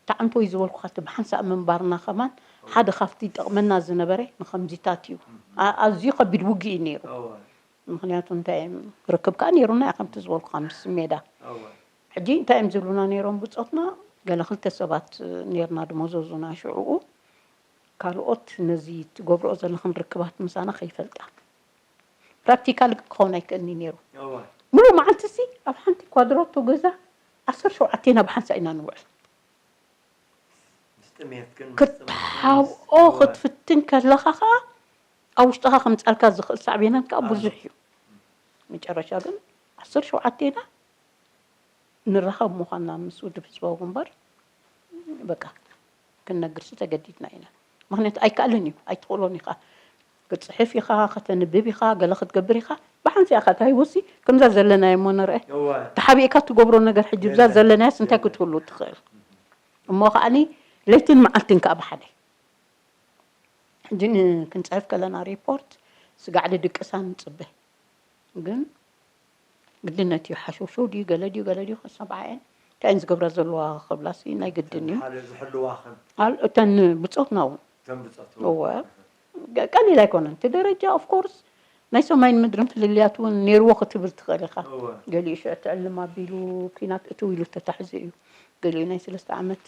ተዓንቶ እዩ ዝበልኩኻ እቲ ብሓንሳእ ምንባርና ከማን ሓደ ካብቲ ይጠቕመና ዝነበረ ንኸምዚታት እዩ። ኣዝዩ ከቢድ ውግእ እዩ ነይሩ። ምኽንያቱ እንታይ እዮም ርክብ ከዓ ነይሩና እዩ ከምቲ ዝበልኩኻ ምስ ሜዳ። ሕጂ እንታይ እዮም ዝብሉና ነይሮም ብፆትና ገለ ክልተ ሰባት ነይርና ድመዘዙና ሽዕኡ ካልኦት ነዚ ትገብርኦ ዘለኽን ርክባት ምሳና ከይፈልጣ ፕራክቲካል ክኸውን ኣይክእልኒ ነይሩ። ሙሉእ መዓልቲ ሲ ኣብ ሓንቲ ኳድራቶ ገዛ ዓሰርተ ሸውዓተ ኢና ብሓንሳእ ኢና ንውዕል። ክትሓብኦ ክትፍትን ከለኻ ከዓ ኣብ ውሽጥኻ ከምፃልካ ዝኽእል ሳዕቤናት ከዓ ብዙሕ እዩ። መጨረሻ ግን ዓሰርተ ሸውዓተ ኢና ንራኸብ ምዃንና ምስ ውድብ ህዝባዊ ግንባር በቃ ክንነግርሲ ተገዲድና ኢና። ምኽንያቱ ኣይከኣልን እዩ፣ ኣይትኽእሎን ኢኻ። ክትጽሕፍ ኢኻ፣ ከተንብብ ኢኻ፣ ገለ ክትገብር ኢኻ። ብሓንሳእ ኢኻ እንታይ ወሲ ከምዛ ዘለናዮ እሞ ንርአ። እወ። ተሓቢእካ ትገብሮ ነገር ሕጂ ብዛ የለን። ዘለናያስ እንታይ የለን። ክትህሉ ትኽእል? እሞ ከኣኒ ለይትን መዓልትን ከኣ ብሓደ። ሕጂ ን-፣ ክንጽሕፍ ከለና ሪፖርት ስጋዕ ድድቅሳ ንጽበ። ግን ግድነት እዩ። ሓሸውሸው ድዩ፣ ገለ ድዩ፣ ገለ ድዩ፣ ክሰምዓ እየን። እንታይ እየን ዝገብራ ዘለዋ ክብላሲ ናይ ግድን እዩ። ሓደ ዝሕልዋኽን። ኣል-፣ እተን ብጾትና እውን። እተን ብጾት እውን። እወ። ገ-፣ ቀሊል ኣይኮነን። እቲ ደረጃ፣ ኦፍ ኮርስ፣ ናይ ሰማይን ምድርን ፍልልያት እውን ነይርዎ ክትብል ትኽእል ኢኻ። እወ። ገሊኡ ሽዑ ትዕልም ኣቢሉ፣ ኲናት እትው ኢሉ ተታሒዙ እዩ። ገሊኡ ናይ ሰለስተ ዓመት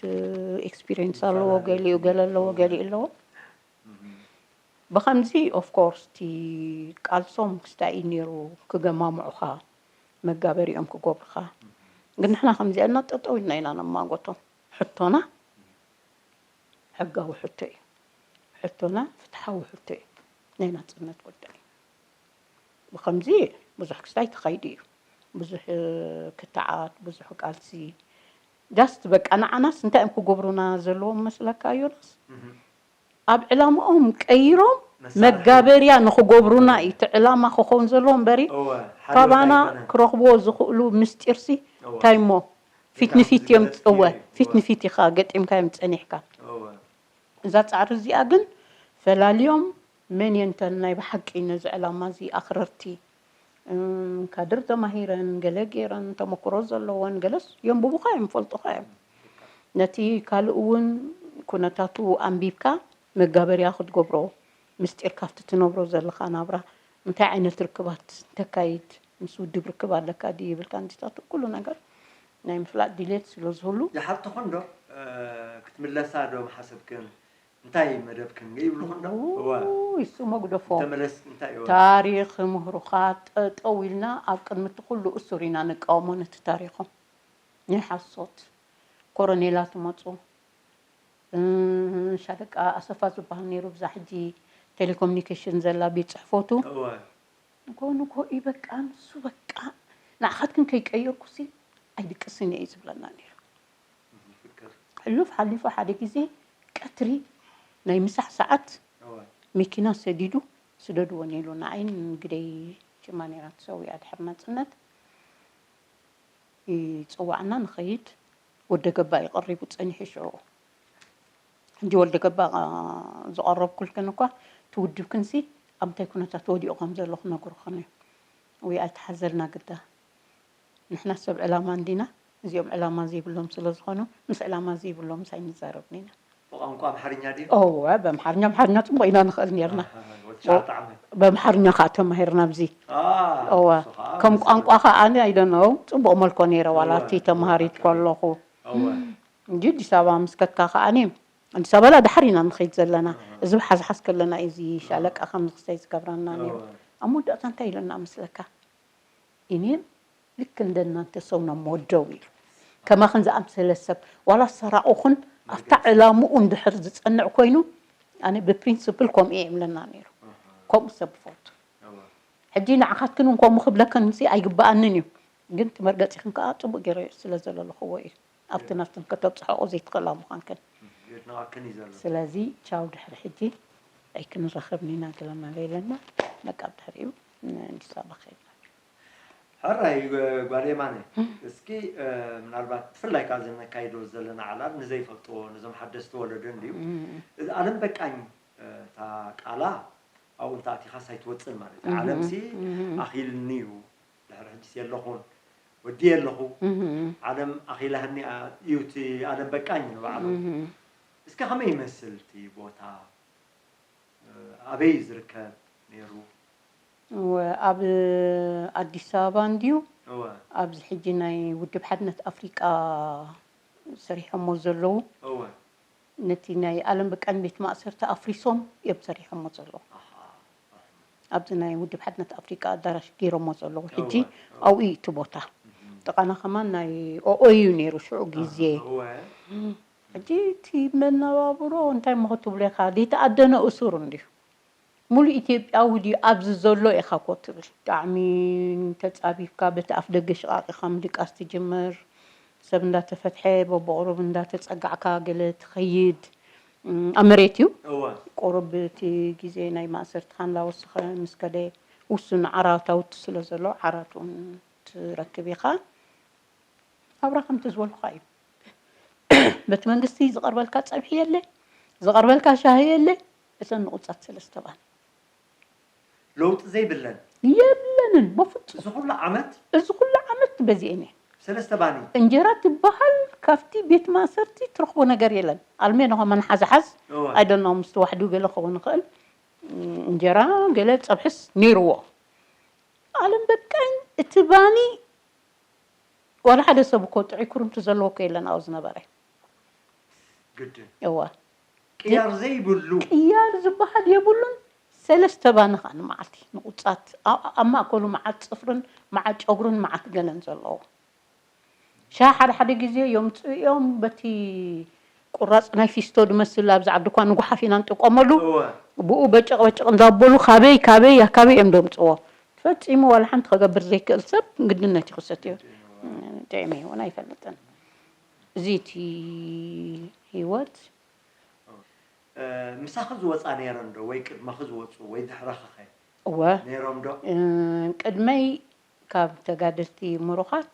ኤክስፒሪየንስ ኣለዎ፣ ገሊኡ ገለ ኣለዎ፣ ገሊኡ ኣለዎ። እህ። ብኸምዚ፣ ኦፍ ኮርስ፣ እቲ ቃልሶም ክስታይ እዩ ነይሩ፣ ክገማምዑኻ፣ መጋበሪኦም ክገብሩኻ። ግን ንሕና ከምዚኣና ጠጠው ኢልና ኢና ነማጎቶም። ሕቶና ሕጋዊ ሕቶ እዩ። ሕቶና ፍትሓዊ ሕቶ እዩ። ናይ ናጽነት ጉዳይ። ብኸምዚ ብዙሕ ክስታይ ተኻይዱ እዩ። ብዙሕ ክትዓት፣ ብዙሕ ቃልሲ። ጃስት በቃ ንዓናስ እንታይ እዮም ክገብሩና ዘለዎም መስለካ ዮናስ? እህ። ኣብ ዕላምኦም ቀይሮም መሳርሒ። መጋበርያ ንኽገብሩና እዩ እቲ ዕላማ ክኸውን ዘለዎ እምበሪ፣ እወ፣ ሓደ ካባና ኣይኮነን። ክረኽብዎ ዝኽእሉ ምስጢርሲ እወ። እንታይ እሞ? ፊት ንፊት እዮም፣ ዝገለጽ እወ፣ እዩ። ፊት እወ። ንፊት ኢኻ ገጢምካዮም ጸኒሕካ። እወ። እዛ ጻዕሪ እዚኣ ግን ፈላልዮም መን እየን እተን ናይ ብሓቂ ነዚ ዕላማ እዚ ኣኽረርቲ፣ እም፣ ካድር ተማሂረን፣ ገለ ገይረን፣ ተመክሮ ዘለወን፣ ገለስ የንብቡኻ እዮም፣ ይፈልጡኻ እዮም። ነቲ ካልእ እውን ኩነታቱ ኣንቢብካ መጋበርያ ክትገብሮ፣ ምስጢር ካብቲ ትነብሮ ዘለኻ ናብራ እንታይ ዓይነት ርክባት ተካይድ፣ ምስ ውድብ ርክብ ኣለካ ድዩ ይብልካ፣ እንዲታቱ ኩሉ ነገር ናይ ምፍላጥ ድሌት ስለ ዝህሉ። ይሓትኹን ዶ፣ እ፣ ክትምለሳ ዶ ምሓሰብክን? እንታይ መደብክን ይብልኹን ዶ? እወ። ውይ፣ እሱ መጉደፎ። ተመለስ፣ እንታይ እወ? ታሪኽ ምህሩኻ ጠጠው ኢልና ኣብ ቅድሚ እቲ ኩሉ እሱር ኢና ንቃወሞ ነቲ ታሪኾም። ናይ ሓሶት። ኮረኔላት መጹ። እ፣ ሻለቃ ኣሰፋ ዝበሃል ነይሩ፣ ብዛ ሕጂ ቴሌኮሙኒኬሽን ዘላ ቤት ጽሕፈቱ። እወ። ንኮ፣ ንኮ፣ እዩ በቃ፣ ንሱ በቃ፣ ንዓኻትክን ከይቀየርኩሲ ኣይድቅስን እየ እዩ ዝብለና ነይሩ። እህ፣ ፍቅር። ሕሉፍ ሓሊፉ ሓደ ግዜ ቀትሪ ናይ ምሳሕ ሰዓት እወ። መኪና ሰዲዱ ስደድወን ኢሉ ንዓይን ግደይ ሽማ ነይራ ተሰዊኣ ድሕሪ ናጽነት ይጽዋዕና ንኸይድ ወደ ገባ እዩ ቀሪቡ ጸኒሑ ሽዑ። ሕጂ ወልደ ገባ ዝቐረብኩልክን እኳ እቲ ውድብክንሲ ኣብ እንታይ ኩነታት ወዲቑ ከም ዘሎ ክነግሩኽን እዩ። ወይ ኣይተሓዘልና ግዳ። ንሕና ሰብ ዕላማ እንዲና፣ እዚኦም ዕላማ ዘይብሎም ስለ ዝኾኑ፣ ምስ ዕላማ ዘይብሎምስ ኣይንዛረብን ኢና። ብቋንቋ ኣምሓርኛ ድዩ? እወ፣ ብኣምሓርኛ፣ ኣምሓርኛ ጽቡቕ ኢና ንኽእል ኔርና። ኣሃ፣ ወዲ ሸውዓተ ዓመት። ብኣምሓርኛ ከኣ ተማሂርና ኣብዚ። ኣ፣ እወ፣ እሱ ኸኣ ከም መሰረት። ቋንቋ ከኣ ኣነ፣ I don't know፣ ጽቡቕ መልኮ ኔረ፣ ዋላ እወ፣ እቲ ተማሃሪት እወ፣ ከለኹ። እወ። እንጂ ኣዲስ ኣበባ ምስ ከድካ ከኣኒ፣ ኣዲስ ኣበባ ላ ድሓር ኢና ንኸይድ ዘለና። ኣሃ። እዚ ብሓዝሓዝ ከለና እዩ እዚ ሻለቃ ከም ንኽሰይ ዝገብረና ነይሩ። እወ። ኣብ መወዳእታ እንታይ ኢሉና መስለካ? እኔም ልክ እንደናንተ ሰው ነው የምወደው ኢሉ። ከማኽን ዝኣምሰለ ሰብ፣ ዋላ ሰራቑኽን ኣብታ መርገጽ። ዕላምኡ እንድሕር ዝጸንዕ ኮይኑ፣ ኣነ ብፕሪንስፕል ከምኡ እየ ይብለና ነይሩ። ኣሃ። ከምኡ ሰብ ይፈቱ። እወ። ሕጂ ንዓኻትክን እውን ከምኡ ክብለክን ሲ ኣይግብኣንን እዩ። ግን እቲ መርገጺኽን ከኣ ጽቡቕ ገይረ ስለ ዘለለኽዎ እዩ። ኣብቲ ናብትን ከተብጽሖኦ ዘይትኽእላ ምዃንክን። የድንቓክን እዩ ዘሎ። ስለዚ ቻው፣ ድሕሪ ሕጂ ኣይክንራኸብን ኢና ገለና ኢለና፣ በቃ ብድሕሪኡ ንኣዲስ ኣበባ ከይድና። ሕራይ፣ ጓል የማነ፣ እም። እስኪ፣ እ፣ ምናልባት ብፍላይ ካብ እዚ ነካይዶ ዘለና ዕላል ንዘይፈልጥዎ፣ ነዞም ሓደስቲ ወለዶ እንድዩ። እም። እዚ ኣለም በቃኝ፣ እ፣ እታ ቃላ ኣብኡ እንተ ኣቲኻስ ኣይትወጽእን ማለት እዩ። እም። ዓለምሲ እም። ኣኺልኒ እዩ። ድሕሪ ሕጂስ የለኹን፣ ወዲየ ኣለኹ። እህ። ዓለም ኣኺላህኒ እዩ እቲ ኣለም በቃኝ ንባዕሉ። እህ። እስከ ከመይ ይመስል እቲ ቦታ? ኣበይ እዩ ዝርከብ ነይሩ? እወ፣ ኣብ ኣዲስ ኣበባ እንድዩ። እወ። ኣብዚ ሕጂ ናይ ውድብ ሓድነት ኣፍሪቃ ሰሪሖሞ ዘለዉ። እወ። ነቲ ናይ ኣለም በቃኝ ቤት ማእሰርቲ ኣፍሪሶም እዮም ሰሪሖሞ ዘለዉ። ኣሃ፣ ኣሃ። ኣብዚ ናይ ውድብ ሓድነት ኣፍሪቃ ኣዳራሽ ገይሮሞ ዘለዉ። ሕጂ እወ፣ እወ። ኣብኡ እዩ እቲ ቦታ። እህ። ጥቓና ከማን ናይ ኦኦዩ ነይሩ ሽዑ ግዜ። ኣሃ፣ እወ። ሕጂ እቲ መነባብሮ እንታይ እሞ ክትብሎ ኢኻ? ዘይተኣደነ እሱር እንድዩ። ሙሉእ ኢትዮጵያዊ ድዩ ኣብዚ ዘሎ ኢኻ እኮ ትብል። ብጣዕሚ ተጻቢብካ፣ በቲ ኣፍ ደገ ሽቓቕ ኢኻ ምድቃስ ትጅምር። ሰብ እንዳተፈትሐ፣ በብቑሩብ እንዳተጸጋዕካ ገለ ትኸይድ። እም፣ ኣብ መሬት እዩ። እወ። ቁሩብ እቲ ግዜ ናይ ማእሰርትኻ እንዳወሰኸ ምስ ከደ፣ ውሱን ዓራታውቲ ስለ ዘሎ፣ ዓራት እውን ትረክብ ኢኻ። ኣብራ ከምቲ ዝበልኩኻ እዩ። በቲ መንግስቲ ዝቐርበልካ ጸብሒ የለ፣ ዝቐርበልካ ሻሂ የለ። እተን ንቑጻት ሰለስተ ባኒ። ለውጢ ዘይብለን። የብለንን፣ በፍጹም። እዚ ኩሉ ዓመት? እዚ ኩሉ ዓመት በዚኤን እየ። ሰለስተ ባኒ? እንጀራ ትበሃል ካብቲ ቤት ማእሰርቲ ትረኽቦ ነገር የለን። ኣልሜ ነኸ መንሓዝሓዝ፣ እወ። I don't know፣ ምስቲ ዋሕዱ ገለ ክኸውን ይኽእል። እንጀራ ገለ ጸብሕስ ነይርዎ። ኣለም በቃኝ፣ እቲ ባኒ ዋላ ሓደ ሰብ እኮ ጥዑይ ኩርምቲ ዘለዎ እኮ የለን ኣብኡ ዝነበረ። ግድን። እወ። ቅያር ዘይብሉ። ቅያር ዝበሃል የብሉን። ሰለስተ ባኒ ኸዓ ንመዓልቲ ንቑጻት። ኣብ ኣብ ማእከሉ መዓት ጽፍርን መዓት ጨጉርን መዓት ገለን ዘለዎ። ሻሂ ሓደ ሓደ ግዜ የምጽኡ እዮም፣ በቲ ቁራጽ ናይ ፊስቶ ዝመስል ኣብዚ ዓዲ እኳ ንጉሓፍ ኢና ንጥቀመሉ። እወ። ብኡ በጨቕ በጨቕ እንዳበሉ ካበይ ካበይ ካበይ እዮም ዘምጽዎ። ፈጺሙ ዋላ ሓንቲ ከገብር ዘይክእል ሰብ ግድነት እዩ ክሰትዮ። ጥዕመ እውን ኣይፈልጥን። እዚ እቲ ህይወት። እ፣ ምሳኺ ዝወፃ ነይረን ዶ ወይ ቅድመኺ ዝወፁ ወይ ድሕረኺ ኸ እወ። ነይሮም ዶ? እ፣ ቅድመይ ካብ ተጋደልቲ ምሩኻት፣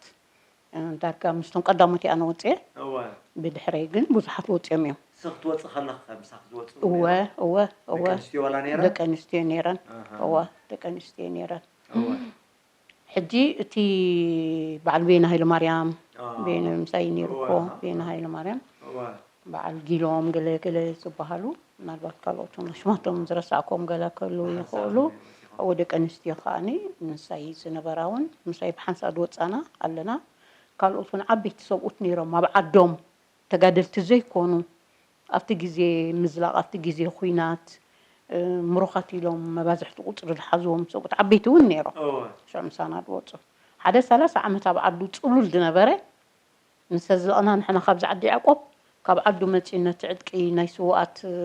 እ፣ ዳርጋ ምስቶም ቀዳሞት እየ ኣነ ወፅየ። እወ። ብድሕረይ ግን ብዙሓት ወፅዮም እዮም። ንስኺ ክትወፂ ከለኺ ኸ ምሳኺ ዝወፁ እወ፣ ነይሮም? እወ፣ እወ። ደቂ ኣንስትዮ ዋላ ነይረን? ደቂ ኣንስትዮ ነይረን። ኣሃ። እወ፣ ደቂ ኣንስትዮ ነይረን። እወ። ሕጂ እቲ በዓል ቤና ሃይለማርያም፣ ኣዎ። ቤና ምሳይ ነይሩ እኮ፣ እወ። ቤና ሃይለማርያም፣ እወ። በዓል ጊሎም ገለ ገለ ዝበሃሉ፣ ምናልባት ካልኦት እውን ሽማቶም ዝረሳዕኮም ገለ ክህልዉ ብሓንሳብ ይኽእሉ። ነይሩ፣ እወ፣ ደቂ ኣንስትዮ ከኣኒ ምሳይ ዝነበራ እውን፣ ምሳይ ብሓንሳብ ዝወፃና ኣለና። ካልኦት እውን ዓበይቲ ሰብኡት ነይሮም ኣብ ዓዶም፣ ተጋደልቲ ዘይኮኑ፣ ኣብቲ ግዜ ምዝላቕ፣ ኣብቲ ግዜ ኹናት፣ እ፣ ምሩኻት ኢሎም መባዝሕቲ ቁፅሪ ዝሓዝዎም ሰብኡት ዓበይቲ እውን ነይሮም። እወ። ሽዑ ምሳና ዝወፁ። ሓደ ሰላሳ ዓመት ኣብ ዓዱ ፅሉል ዝነበረ፣ ምስ ዘዝለቕና ንሕና ካብዚ ዓዲ ያዕቆብ፣ ካብ ዓዱ መፂኡ ነቲ ዕጥቂ ናይ ስውኣት፣ እ፣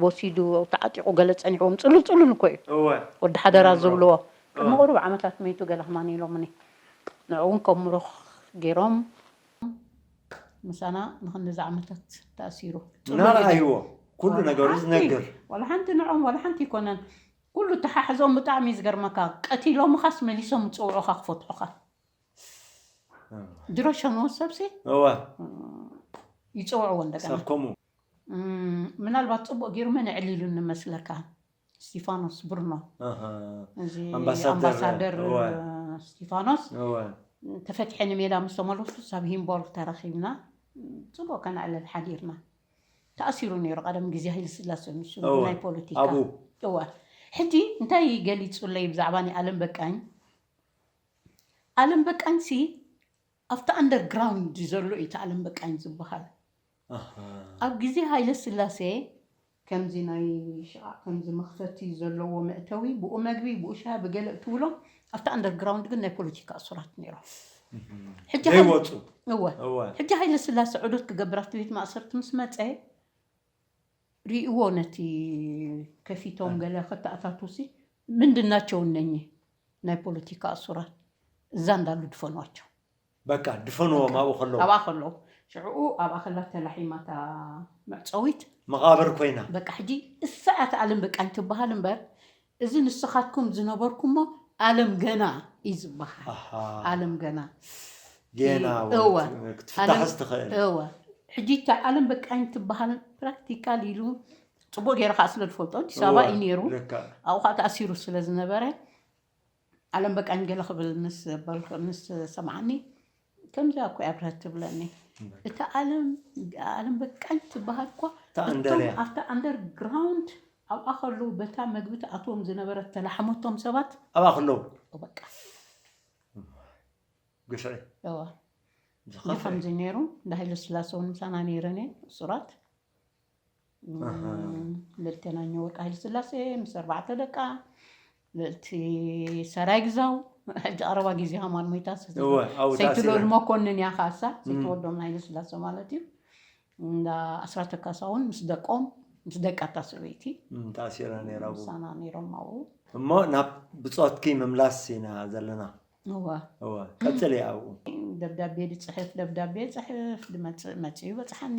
ወሲዱ ተዓጢቑ ገለ ፀኒሕዎም ፅሉል ፅሉል እኮ እዩ። እወ። ወዲ ሓደራ ይነብሮ። ዝብልዎ። ቅድሚ እወ። ቁሩብ ዓመታት መይቱ ገለ ከማን ኢሎምኒ። ንዑ እውን ከም ምሩኽ ገይሮም ምሳና ንኽንደዚ ዓመታት ተኣሲሩ። ጽቡቕ እዩ። እናረኣይዎ ኩሉ ዋላ ነገሩ ሓንቲ፣ ዝነግር። ዋላ ሓንቲ ንዖም ዋላ ሓንቲ ይኮነን። ኩሉ ተሓሕዞም ብጣዕሚ እዩ ዝገርመካ። ቀቲሎምኻስ መሊሶም ይጽውዑኻ ክፈትሑኻ። ድሮ ሸንዎ ሰብሲ እወ። ይጽውዕዎ እንደገና። ሰብ ከምኡ። እም፣ ምናልባት ጽቡቕ ገይሩ መን ኣዕሊሉ ንመስለካ? ስቲፋኖስ ብርኖ። ኣሃ። እዚ ኣምባሳደር፣ ኣምባሳደር እወ። ስቲፋኖስ እወ። ተፈትሐ ንሜዳ ምስ ተመለሱ ሳብ ሂምቦርግ ተረኺብና ጽቡቕ ከነዕልል ሓዲርና። ተኣሲሩ ነይሩ ቀደም ግዜ ሃይለ ስላሴ ንሱ እወ። ናይ ፖለቲካ። ኣብኡ። እወ። ሕጂ እንታይ ገሊጹለይ ብዛዕባ ናይ ኣለም በቃኝ? ኣለም በቃኝ ሲ ኣብቲ ኣንደርግራውንድ ዘሎ እዩ እቲ ኣለም በቃኝ ዝበሃል። ኣሃ። ኣብ ግዜ ሃይለ ስላሴ ከምዚ ናይ ሽቓቕ ከምዚ መኽፈቲ ዘለዎ መእተዊ ብኡ መግቢ ብኡ ሻሂ ብገለ እትብሎ ኣብቲ ኣንደርግራውንድ ግን ናይ ፖለቲካ እሱራት ነይሮም። ሕጂ ሃይለ ዘይወፁ። እወ። እወ። ሕጂ ሃይለ ስላሴ ዑደት ክገብር ኣብቲ ቤት ማእሰርቲ ምስ መፀ ርእይዎ ነቲ ከፊቶም ገለ ከተኣታቱ ሲ ምንድን ናቸው እነኚህ ናይ ፖለቲካ እሱራት እዛ እንዳሉ ድፈኗቸው። በቃ ድፈንዎም ኣብኡ ከለዉ። ኣብኣ ከለዉ ሽዕኡ ኣብኣ ከላ ተላሒማ እታ መዕፀዊት። መቓብር ኮይና። በቃ ሕጂ እሳ እያ እታ ኣለም በቃኝ ትበሃል እምበር እዚ ንስኻትኩም ዝነበርኩሞ ኣለም ገና እዩ ዝበሃል። ኣሃ። ኣለም ገና ጌና እወ። ክትፍታሕስ ትኽእል። እወ። ሕጂ እታ ኣለም በቃኝ ትበሃል ፕራክቲካል ኢሉ ጽቡቕ ገይረ ከዓ ስለ ዝፈልጦ ኣዲስ ኣበባ እዩ ነይሩ። ልክዕ። ኣብኡ ከዓ ተኣሲሩ ስለ ዝነበረ ኣለም በቃኝ ገለ ክብል ምስ በልኩ ምስ ሰምዓኒ ከምዚኣ እኮ እያ ብረት ትብለኒ። እታ ኣለም ኣለም በቃኝ ትበሃል እኳ እታ እንደልያ። ኣብታ ኣንደርግራውንድ ኣብኣ ከለዉ በታ መግቢ ትኣትዎም ዝነበረት ተላሕመቶም ሰባት ኣብኣ ከለዉ። በቃ ግፍዒ። እዋ ዝኸፍዕ። ከምዚ ነይሩ። እንዳ ሃይለ ስላሴ እውን ምሳና ነይረን እየን እሱራት። ኣሃ። ልእልቲ ናኘ ወርቅ ሃይለ ስላሴ ምስ ኣርባዕተ ደቃ፣ ልእልቲ ሰራይ ግዛው፣ ሕጂ ቀረባ ግዜ ከማን ሞይታ እወ፣ ኣብኡ ተኣሲራ። ሰይትልኡል መኮንን እያ ካሳ እም። ሰይትወዶም ሃይለ ስላሴ ማለት እዩ። እንዳ ኣስራተ ካሳውን ምስ ደቆም ምስ ደቃ እታ ሰበይቲ እም፣ ተኣሲራ ነይራ ኣብኡ። ምሳና ነይሮም ኣብኡ። እሞ ናብ ብጾትኪ ምምላስ ኢና ዘለና። እወ እወ፣ ቀጽሊ ኣብኡ። ደብዳቤ ድፅሕፍ ደብዳቤ ፅሕፍ ድመፅእ መፅኡ ይበፅሓኒ።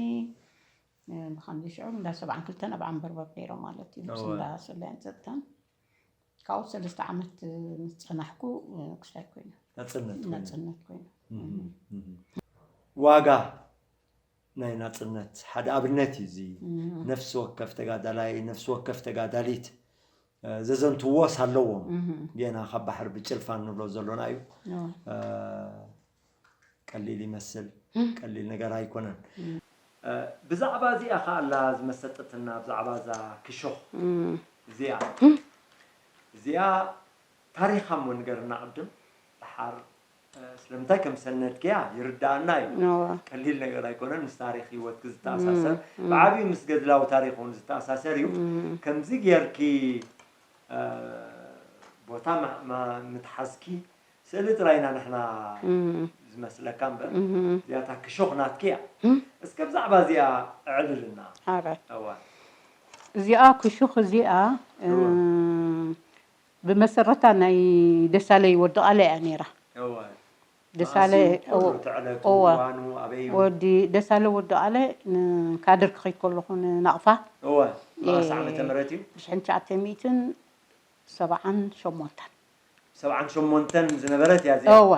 ብከምዚ ሽዑ እንዳ ሰብዓን ክልተን ኣብ ዓንበርበር ነይሮም ማለት እዩ። ምስ እወ። እንዳ ስለያን ፀጥታን ካብኡ ሰለስተ ዓመት ምስ ፀናሕኩ ክስታይ ኮይኑ ናጽነት ኮይኑ። ናፅነት ኮይኑ። እም፣ እም። ዋጋ ናይ ናጽነት ሓደ ኣብነት እዩ እዚ። ነፍሲ ወከፍ ተጋዳላይ፣ ነፍሲ ወከፍ ተጋዳሊት እ፣ ዘዘንትዎስ ኣለዎም። ጌና ካብ ባሕሪ ብጭልፋ ንብሎ ዘሎና እዩ። እ፣ ቀሊል ይመስል፣ ቀሊል ነገር ኣይኮነን። እ፣ ብዛዕባ እዚኣ ከኣ ኣላ ዝመሰጠትና፣ ብዛዕባ እዛ ክሾኽ እዚኣ። እዚኣ ታሪኻ እሞ ንገርና ቅድም፣ ደሓር እ፣ ስለምንታይ ከም ሰነድክያ ይርዳኣና እዩ። እወ። ቀሊል ነገር ኣይኮነን፣ ምስ ታሪኽ ህይወትኪ ዝተኣሳሰር፣ ብዓብዩ ምስ ገድላዊ ታሪኽ እውን ዝተኣሳሰር እዩ። ከምዚ ጌርኪ እ፣ ቦታ ማ- ማ- ምትሓዝኪ ስእሊ ጥራይና ንሕና ዝመስለካ እምበር፣ እዚኣታ ክሾኽ ናትኪ እያ። እስከ ብዛዕባ እዚኣ ኣዕልልና። ሓራይ እዋ እዚኣ ክሹኽ እዚኣ እ፣ እወ። ብመሰረታ ናይ ደሳለይ ወዲ ቃለ እያ ነይራ። እዋ ደሳለ መዓስ እዩ? ኩሉ እቲ ዕለቱ፣ እወ። እዋኑ ኣበይ እዩ? ወዲ ደሳለ ወዲ ቃለ ንካድር ክኸይድ ከለኹ ንናቕፋ እወ መዓስ ዓመተ ምህረት እዩ? ብሽሕን ትሽዓተ ሚእትን ሰብዓን ሸሞንተን ሰብዓን ሸሞንተን ዝነበረት እያ እዚኣ። እወ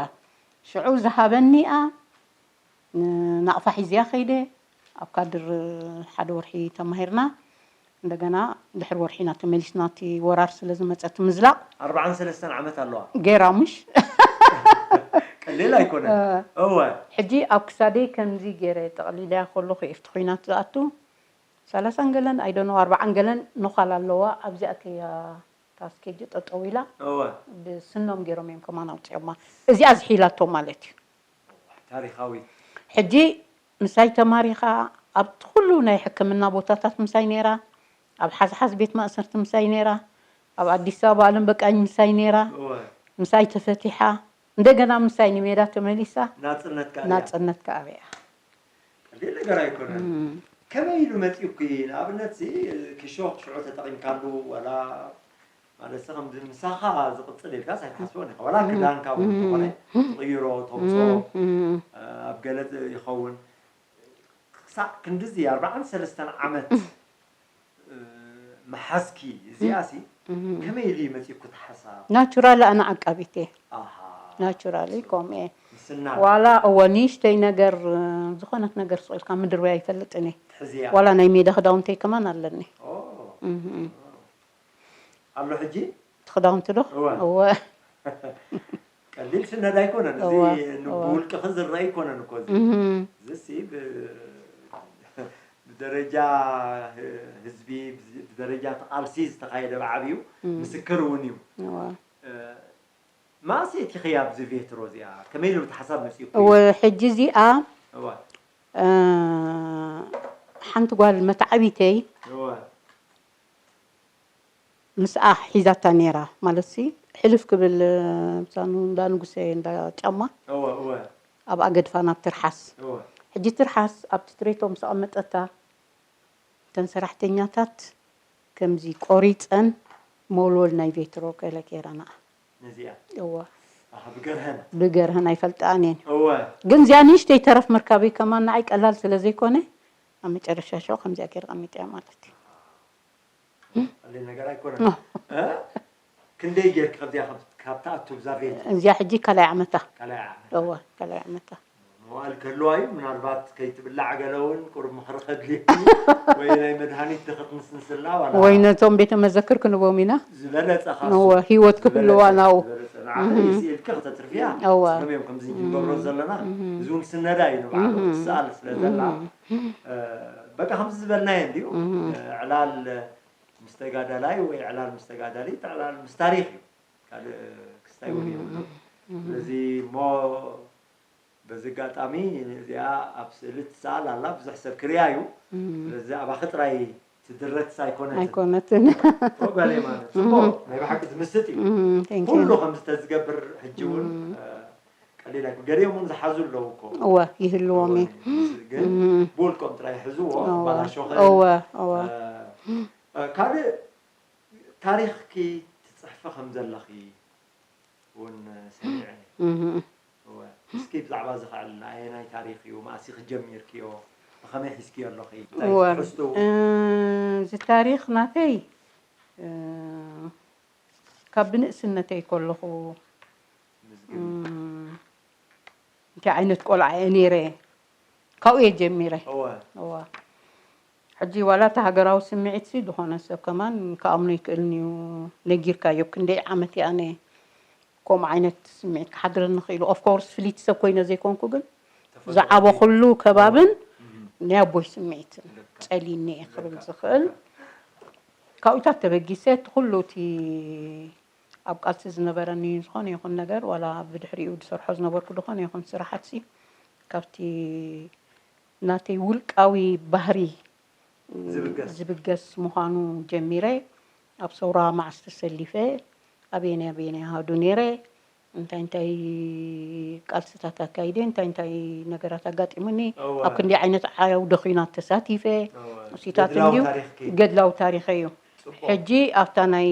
ሽዑ ዝሃበኒኣ ንናቕፋ ሒዝያ ከይደ ኣብ ካድር ሓደ ወርሒ ተማሂርና እንደገና ድሕሪ ወርሒ ኢና ተመሊስና እቲ ወራር ስለ ዝመፀ እቲ ምዝላቕ ኣርባዓን ሰለስተን ዓመት ኣለዋ። ገይራ ሙሽ ቀሊል ኣይኮነን። እወ ሕጂ ኣብ ክሳደይ ከምዚ ገይረ ጠቕሊለያ ከለኹ እየ ኣብቲ ኹናት ዝኣቱ ሰላሳን ገለን ኣይደኖ ኣርባዓን ገለን ነዃል ኣለዋ ኣብዚኣ ከያ ታስኬጅ ጠጠው ኢላ እወ ብስኖም ገይሮም እዮም ከማን ኣውፅኦማ እዚኣ ዝሒላቶ ማለት እዩ ታሪኻዊ ሕጂ ምሳይ ተማሪኻ ኣብቲ ኩሉ ናይ ሕክምና ቦታታት ምሳይ ነይራ ኣብ ሓዝሓዝ ቤት ማእሰርቲ ምሳይ ነይራ ኣብ ኣዲስ ኣበባ ኣለም በቃኝ ምሳይ ነይራ እወ ምሳይ ተፈቲሓ እንደገና ምሳይ ንሜዳ ተመሊሳ ናጽነት ከኣ እያ። ናፅነት ከኣበያ ቀሊል ነገር ኣይኮነን። ከመይ ኢሉ መጺኡኪ? ንኣብነት ሲ ክሾክ ሽዑ ተጠቒምካሉ ዋላ ማለት ሲ ከምዚ ምሳኻ ዝቕጽል ኢልካስ ኣይትሓስቦን ኢኻ። ዋላ ክዳንካ እውን እንተኾነ ትቕይሮ፣ ተውጽኦ፣ ኣብ ገለ ይኸውን። ክሳዕ ክንድዚ ኣርባዓን ሰለስተን ዓመት እ፣ ምሓዝኪ እዚኣ ሲ ከመይ ኢሉ እዩ መጺኡኪ እቲ ሓሳብ? ናቹራል ኣነ ዓቃቢት እየ ኣሃ ናቹራሊ ከምኡ እየ ምስና ዋላ እወ ንእሽተይ ነገር ዝኾነት ነገር ስቕ ኢልካ ምድርበይ ኣይፈልጥን እየ ትሕዝያ ዋላ ናይ ሜዳ ክዳውንተይ ከማን ኣለኒ ኦ ኣሎ ሕጂ እቲ ክዳውንቲ ዶ እወ። እወ ቀሊል ስነድ ኣይኮነን እዚ እወ፣ ብውልቅኺ ዝረአ ኣይኮነን እኮ እዚ እህም፣ እዚ ሲ ብ- ብደረጃ ህዝቢ ብደረጃ ተቃልሲ ዝተካየደ ብዓብዩ ምስክር እውን እዩ እወ። ማእሰይቲ ኸያ ኣብዚ ቬትሮ እዚኣ ከመይ ኢሉ እቲ ሓሳብ መፅኡ እወ ሕጂ እዚኣ እዋ እ፣ ሓንቲ ጓል መተዓቢተይ እዋ ምስኣ ሒዛታ ነይራ ማለት ሲ ሕልፍ ክብል እ፣ ብዛኑ እንዳ ንጉሰ እንዳ ጫማ እዋ እዋ ኣብኣ ገድፋ ናብ ትርሓስ እዋ ሕጂ ትርሓስ ኣብቲ ትሬቶ ምስ ኣቐመጠታ እተን ሰራሕተኛታት ከምዚ ቆሪፀን መወልወል ናይ ቬትሮ ገለ ገይረና ነዚኣ እወ ኣሃ ብገርሀን ብገርሀን ኣይፈልጥኣን እየን እዋ ግን እዚኣ ንእሽተይ ተረፍ ምርካበይ ከማን ንዓይ ቀላል ስለ ዘይኮነ ኣብ መጨረሻ ሸው ከምዚኣ ገይረ ቀሚጠያ ማለት እዩ ቀሊል ነገር ኣይኮነን እ? ክንደይ ጌርክ ከዚኣ ካብ- ካብ ትኣቱ ብዛ ቬትሮ እዚኣ ሕጂ ካልኣይ ዓመታ ካልኣይ ዓመት እወ ካልኣይ ዓመታ መዋእል ክህልዋ እዩ ምናልባት ከይትብላዕ ገለ እውን ቁሩብ ምኽሪ ከድልዩ ወይ ናይ መድሃኒት ድኽትንስንስላ ዋላ ወይ ነቶም ቤተ መዘክር ክንቦም ኢና ዝበለፀ ካሱ እወ ህይወት ክህልዋ ናው ዝበለፀ ንዓ ስኢልኪ ከተትርፍያ እወ ስም እዮም ከምዚ እንገብሮ ዘለና እዚ እውን ስነዳ እዩ ንባዕሉ ትሰኣል ስለ ዘላ እ፣ በቃ ከምዚ ዝበልናዮ እንድዩ እ፣ ዕላል ምስ ተጋዳላይ ወይ ዕላል ምስ ተጋዳሊት ዕላል ምስ ታሪክ እዩ ካልእ ክስታይ እውን የብሉ ስለዚ እሞ በዚ ኣጋጣሚ እዚኣ ኣብ ስእሊ ትሰኣል ኣላ ብዙሕ ሰብ ክሪያ እዩ ስለዚ ኣባኺ ጥራይ ትድረትስ ኣይኮነትን ኣይኮነትን ጓለይ ማለት ፅቡቅ ናይ ብሓቂ ዝምስጥ እዩ ቴንክ ኩሉ ከምዚ ተዝገብር ሕጂ እውን እ፣ ቀሊል ኣይኮን ገሊኦም እውን ዝሓዙ ኣለዉ እኮ እወ ይህልዎም እዩ ግን ብውልቆም ጥራይ ሕዝዎ ባላሾኸ እወ እወ እ፣ እ፣ ካልእ ታሪኽኪ ትጽሕፊ ከም ዘለኺ እውን ሰሚዐ። እህ። እወ። እስኪ ብዛዕባ እዚ ከዕልና፣ ኣየናይ ታሪኽ እዩ? መኣስ ኢኺ ጀሚርክዮ? ብኸመይ ሒዝክዮ ኣለኺ? እንታይ እዩ እወ። ትሕዝትኡ? እ፣ እዚ ታሪኽ ናተይ፣ እ፣ ካብ ብንእስነተይ ከለኹ፣ ምዝግብ። እም፣ እንታይ ዓይነት ቆልዓ እየ ነይረ? ካብኡ እየ ጀሚረ። እወ። እወ። ሕጂ ዋላ እቲ ሃገራዊ ስምዒትሲ ዝኾነ ሰብ ከማን ክኣምኖ ይክእልን'ዩ። ነጊርካዮ፣ ክንደይ ዓመት እየ ኣነ ከምኡ ዓይነት ስምዒት ክሓድረኒ ክኢሉ። ኦፍ ኮርስ ፍልይቲ ሰብ ኮይነ ዘይኮንኩ፣ ግን ተፈጥሮ ዝዓበኹሉ ከባብን እም። ናይ ኣቦይ ስምዒትን ልክዕ። ጸሊኒ እየ ክብል ልክዕ። ዝኽእል። ልክዕ። ካብኡታት ተበጊሰ እቲ ኩሉ እቲ ኣብ ቃልሲ ዝነበረኒ ዝኾነ ይኹን ነገር፣ ዋላ ብድሕሪኡ ዝሰርሖ ዝነበርኩ ዝኾነ ይኹን ስራሓትሲ፣ ካብቲ ናተይ ውልቃዊ ባህሪ ዝብገስ። ዝብገስ ምዃኑ ጀሚረ። ኣብ ሰውራ መዓስ ተሰሊፈ፣ ኣበየናይ ኣበየናይ ኣሃዱ ነይረ፣ እንታይ እንታይ ቃልስታት ኣካይደ፣ እንታይ እንታይ ነገራት ኣጋጢሙኒ፣ እወ። ኣብ ክንደይ ዓይነት ዓውደ ኲናት ተሳቲፈ፣ እወ። እሱታት ገድላዊ እንድዩ ታሪኽኪ። ገድላዊ ታሪኸይ እዩ። ጽቡቕ። ሕጂ ኣብታ ናይ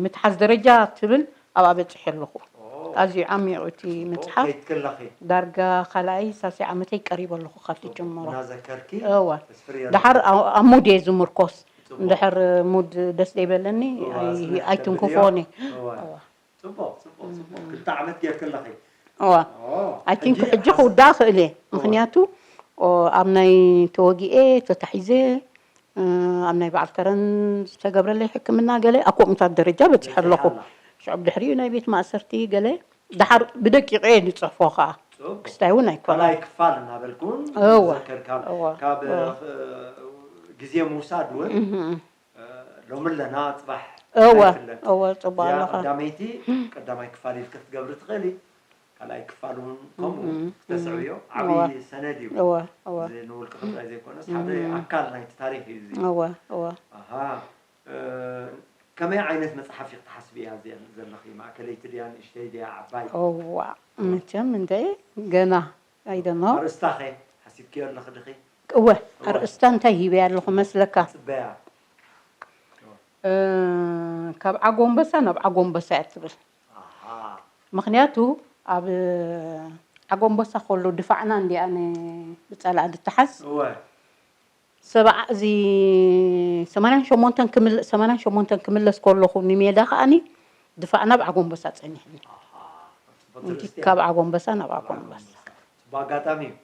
ምትሓዝ ደረጃ ትብል ኣብኣ በጺሐ ኣለኹ። ኦ። ኣዝዩ ዓሚቕ እቲ ጽቡቕ። ምጽሓፍ። ከይድ ከለኺ። ዳርጋ ካልኣይ ሳልሳይ ዓመተይ ቀሪበ ኣለኹ ካብቲ ጅምሮ። እናዘከርኪ እወ። ተስፍሪ ኣለኺ። ደሓር ኣብ፣ ኣብ ሙድ እየ ዝምርኮስ። ጽቡቕ። እንድሕር ሙድ ደስ ዘይበለኒ እወ፣ ኣይ-፣ ስራሕ ኣይትንክፎን እየ። ተብልዮ። እወ። እወ። ጽቡቕ፣ ጽቡቕ፣ ጽቡቕ። እም። ክልተ ዓመት ጌርኪ ኣለኺ። እወ። ኦ፣ I think ሕጂ ሕጂ ሓስ-፣ ክውዳእ ክእል እየ። እወ። ምኽንያቱ፣ ኦ፣ ኣብ ናይ ተወጊኤ፣ ተታሒዘ፣ እ፣ ኣብ ናይ በዓል ከረን ዝተገብረለይ ሕክምና ገለ ኣብ ከምኡታት ደረጃ በጺሐ በጺሐ ኣለኹ። ኣላ። ሽዑ ብድሕሪኡ ናይ ቤት ማእሰርቲ ገለ፣ ደሓር ብደቂቕ እየ ዝጽሕፎ ኸኣ። ጽቡቕ። ክስታይ እውን ኣይኮነን። ካልኣይ ክፋል እናበልኩ እውን እወ። ዝዘከር ካብ፣ እወ። ካብ፣ እወ። እ፣ ግዜ ምውሳድ እውን፣ እህ። እ፣ ሎሚ ኣለና፣ ጽባሕ እወ፣ ኣይፍለጥ። እወ፣ ጽቡቕ እዚኣ ኣለኻ። ቀዳመይቲ፣ ቀዳማይ ክፋል ኢልኪ ክትገብሪ ትኽእሊ። ካልኣይ ክፋል እውን ከምኡ እም፣ እም። ክተስዕብዮ ዓብዪ እወ። ሰነድ እዩ። እወ፣ እወ። እዚ ንውልቅኺ ጥራይ ዘይኮነስ፣ ሓደ እም። ኣካል ናይቲ ታሪኽ እዩ እዚ። እወ፣ እወ። ኣሃ። እ፣ ከመይ ዓይነት መጽሓፍ ኢኺ ትሓስቢ እያ እዚኣ ዘለኺ? ማእከለይቲ ድያ፣ ንእሽተይ ድያ፣ ዓባይ? እዋ፣ መቸም እንደ ገና፣ I don't know። ኣርእስታ ኸ ሓሲብክዮ ኣለኺ ድኺ? እወ፣ እወ። ኣርእስታ እንታይ ሂበያ ኣለኹ መስለካ? ጽበያ። እ፣ ካብ ዓጎንበሳ ናብ ዓጎንበሳ እያ ትብል። ኣሃ። ምኽንያቱ ኣብ ዓጎንበሳ ከሎ ድፋዕና እንዲኣ ን-፣ ብጸላእ ድተሓዝ። እወ። ሰብዓ-፣ እዚ ሰማንያን ሸሞንተን ክምለ-፣ ሰማንያን ሸሞንተን ክምለስ ከለኹ ንሜዳ ከኣኒ ድፋዕና ኣብ ዓጎንበሳ ጸኒሕኒ። ኣሃ። ጽቡቕ እቲ ትርእስቲ እያ። ካብ ዓጎንበሳ ናብ ዓጎንበሳ። ጽቡቕ ኣጋጣሚ እዩ።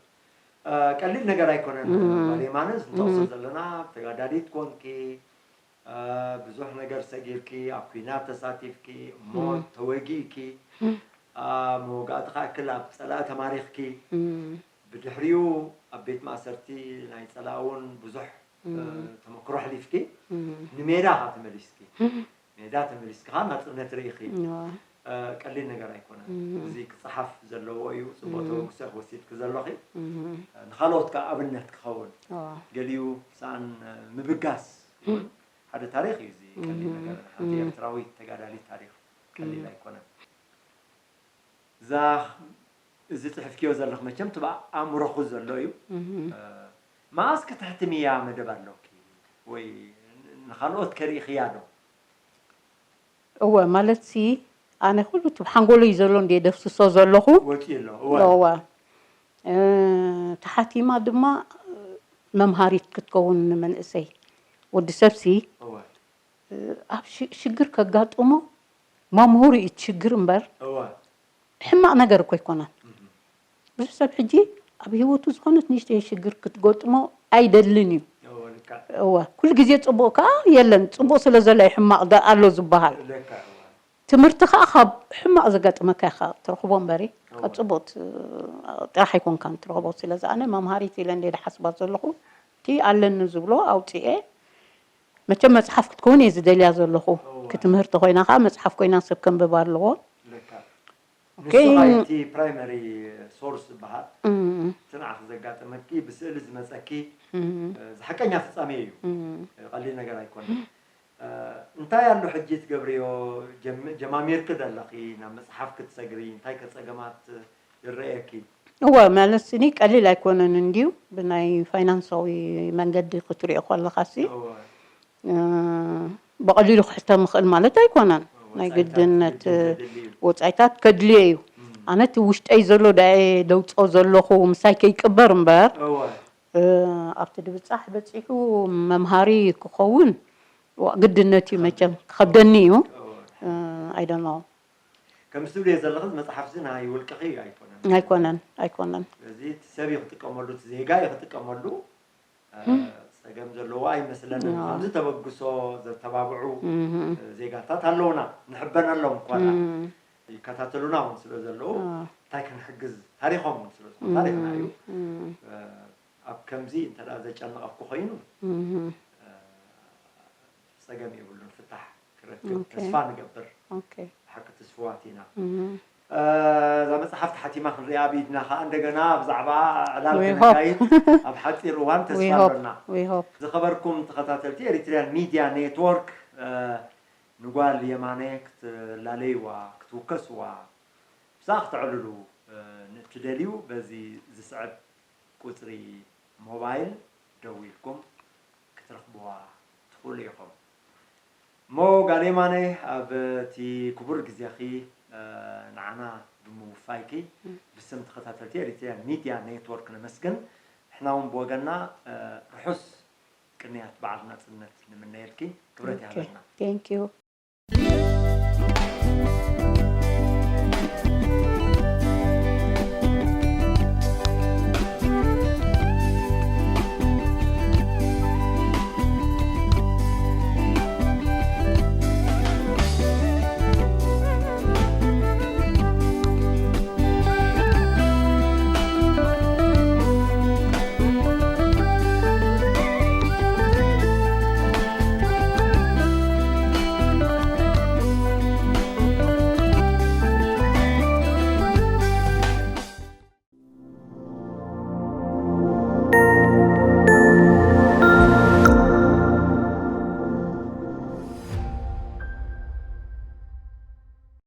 እ፣ ቀሊል ነገር ኣይኮነን። እም። ጓል የማነ፣ እዚ ንጠቕሶ እም። ዘለና ተጋዳሊት ኮንኪ፣ እ፣ ብዙሕ ነገር ሰጊርኪ፣ ኣብ ኲናት ተሳቲፍኪ፣ እሞ እም። ተወጊእኪ፣ እም። እ፣ መወጋእቲ ክኣክል ኣብ ጸላኢ ተማሪኽኪ። እም። ብድሕሪኡ ኣብ ቤት ማእሰርቲ ናይ ጸላኢ እውን ብዙሕ፣ እ፣ እም። ተመክሮ ኣሕሊፍኪ፣ እም። ንሜዳ ኸኣ ተመሊስኪ። እም። ሜዳ ተመሊስኪ ኸኣ ናጽነት ርኢኺ። እዋ። እ፣ ቀሊል ነገር ኣይኮነን። እም። እዚ ክጸሓፍ ዘለዎ እዩ። ጽቡቕ እም። ተበግሶ ኢኺ ወሲድኪ ዘለኺ። እም። እ፣ ንኻልኦት ከኣ ኣብነት ክኸውን። እዋ። ገሊኡ ሰኣን፣ እ፣ ምብጋስ እውን ሓደ ታሪኽ እዩ። እዚ ቀሊል እም። ነገር፣ ሓንቲ እም። ኤርትራዊት ተጋዳሊት ታሪኽ ቀሊል እም። ኣይኮነን። እዛ፣ እዚ ጽሕፍክዮ ዘለኽ መቸም ትብ ኣእምሮኹ ዘሎ እዩ። እህ። እ፣ መኣስ ከተሕትምያ መደብ ኣሎኪ? ወይ ንኻልኦት ከሪእኽያ ዶ? እወ፣ ማለትሲ ኣነ ኩሉ ትብ ሓንጎለይ ዘሎ እንድየ ደፍስሶ ዘለኹ። ወጺኡ ኣሎ፣ እወ። እወ። እ፣ ተሓቲማ ድማ መምሃሪት ክትከውን ንመንእሰይ። ወዲ ሰብሲ እወ። እ፣ ኣብ ሽ-፣ ሽግር ከጋጥሞ መምህሩ እዩ እቲ ሽግር እምበር፣ እወ። ሕማቕ ነገር እኮ ኣይኮነን። እህ። ብዙሕ ሰብ ሕጂ ኣብ ህይወቱ ዝኾነት ንእሽተይ ሽግር ክትገጥሞ ኣይደልን እዩ። እወ፣ ልክዕ። እወ፣ ኩሉ ግዜ ጽቡቕ ከኣ የለን። ጽቡቕ ስለ ዘሎ እዩ ሕማቕ ደ-፣ ኣሎ ዝበሃል። ልክዕ፣ እወ። ትምህርቲ ከኣ ካብ ሕማቕ ዘጋጥመካ ኢኻ ትረኽቦ እምበሪ፣ ካብ እወ። ጽቡቕ ት-፣ ጥራሕ ኣይኮንካን ትረኽቦ። ስለዚ ኣነ መምሃሪት ኢለ እንድየ ዝሓስባ ዘለኹ፣ እቲ ኣለኒ ዝብሎ ኣውጽኤ፣ መቸም መጽሓፍ ክትከውን እየ ዝደልያ ዘለኹ። እወ። እቲ ትምህርቲ ኮይና ከኣ መጽሓፍ ኮይና ሰብ ከንብባ ኣለዎ። ልክዕ። ኦኬ። ንሱ ኸኣ እቲ ፕራይመሪ ሶርስ ዝበሃል፣ እም። እቲ ንዓኺ ዘጋጠመኪ፣ ብስእሊ ዝመጸኪ፣ እም። እ፣ ዝሓቀኛ ፍጻሜ እዩ። እም። እ፣ ቀሊል ነገር ኣይኮነን። እ፣ እንታይ ኣሎ ሕጂ ትገብርዮ? ጀም-፣ ጀማሚርኪ ዶ ኣለኺ? ናብ መጽሓፍ ክትሰግሪ፣ እንታይ ከ ጸገማት ይረኣየኪ? እወ፣ ማለት ስኒ ቀሊል ኣይኮነን እንድዩ፣ ብናይ ፋይናንሳዊ መንገዲ ክትሪኦ ከለኻሲ። እወ። ብቐሊሉ ክሕተም ይኽእል ማለት ኣይኮነን። ናይ ግድነት ወፃኢታት ከድልዮ እዩ። ኣነ እቲ ውሽጠይ ዘሎ ዳየ ደውፅኦ ዘለኹ ምሳይ ከይቅበር እምበር ኣብቲ ድብፃሕ በፂሑ መምሃሪ ክኸውን ግድነት እዩ። መቸም ክኸብደኒ እዩ። ኣይደኖ ከምዚ ትብልዮ ዘለኽስ መፅሓፍ እዚ ናይ ውልቅኺ ኣይኮነን። ኣይኮነን ኣይኮነን። እዚ እቲ ሰብ እዩ ክጥቀመሉ፣ እቲ ዜጋ እዩ ክጥቀመሉ። ፀገም ዘለዎ ኣይመስለንን። ከምዚ ተበግሶ ዘተባብዑ ዜጋታት ኣለውና፣ ንሕበነሎም እኳ ይከታተሉና እውን ስለ ዘለዉ እንታይ ክንሕግዝ ታሪኾም እውን ስለ ዝኾኑ ታሪኽና እዩ። ኣብ ከምዚ እንተ ዘጨንቐኩ ኮይኑ ፀገም የብሉን፣ ፍታሕ ክረክብ ተስፋ ንገብር። ሓቂ ትስፍዋት ኢና። እዛ መፅሓፍ ተሓቲማ ክንሪኣ ኣብ ኢድና ከዓ እንደገና ብዛዕባ ዕላል ክነካይድ ኣብ ሓፂር እዋን ተስፋ ኣሎና። ዝኸበርኩም ተኸታተልቲ ኤሪትሪያን ሚድያ ኔትወርክ፣ ንጓል የማነ ክትላለይዋ ክትውከስዋ ብዛ ክተዕልሉ ንእትደልዩ በዚ ዝስዕብ ቁፅሪ ሞባይል ደዊልኩም ክትረኽብዋ ትኽእሉ ኢኹም። እሞ ጋል የማነ፣ ኣብ እቲ ክቡር ግዜኺ ንዓና ብምውፋይኪ ብስም ተኸታተልቲ ኤሪትሪያን ሚድያ ኔትወርክ ነመስግን። ንሕና እውን ብወገንና ርሑስ ቅንያት በዓል ናፅነት ንምነየልኪ። ክብረት ይሃበልና። Thank you።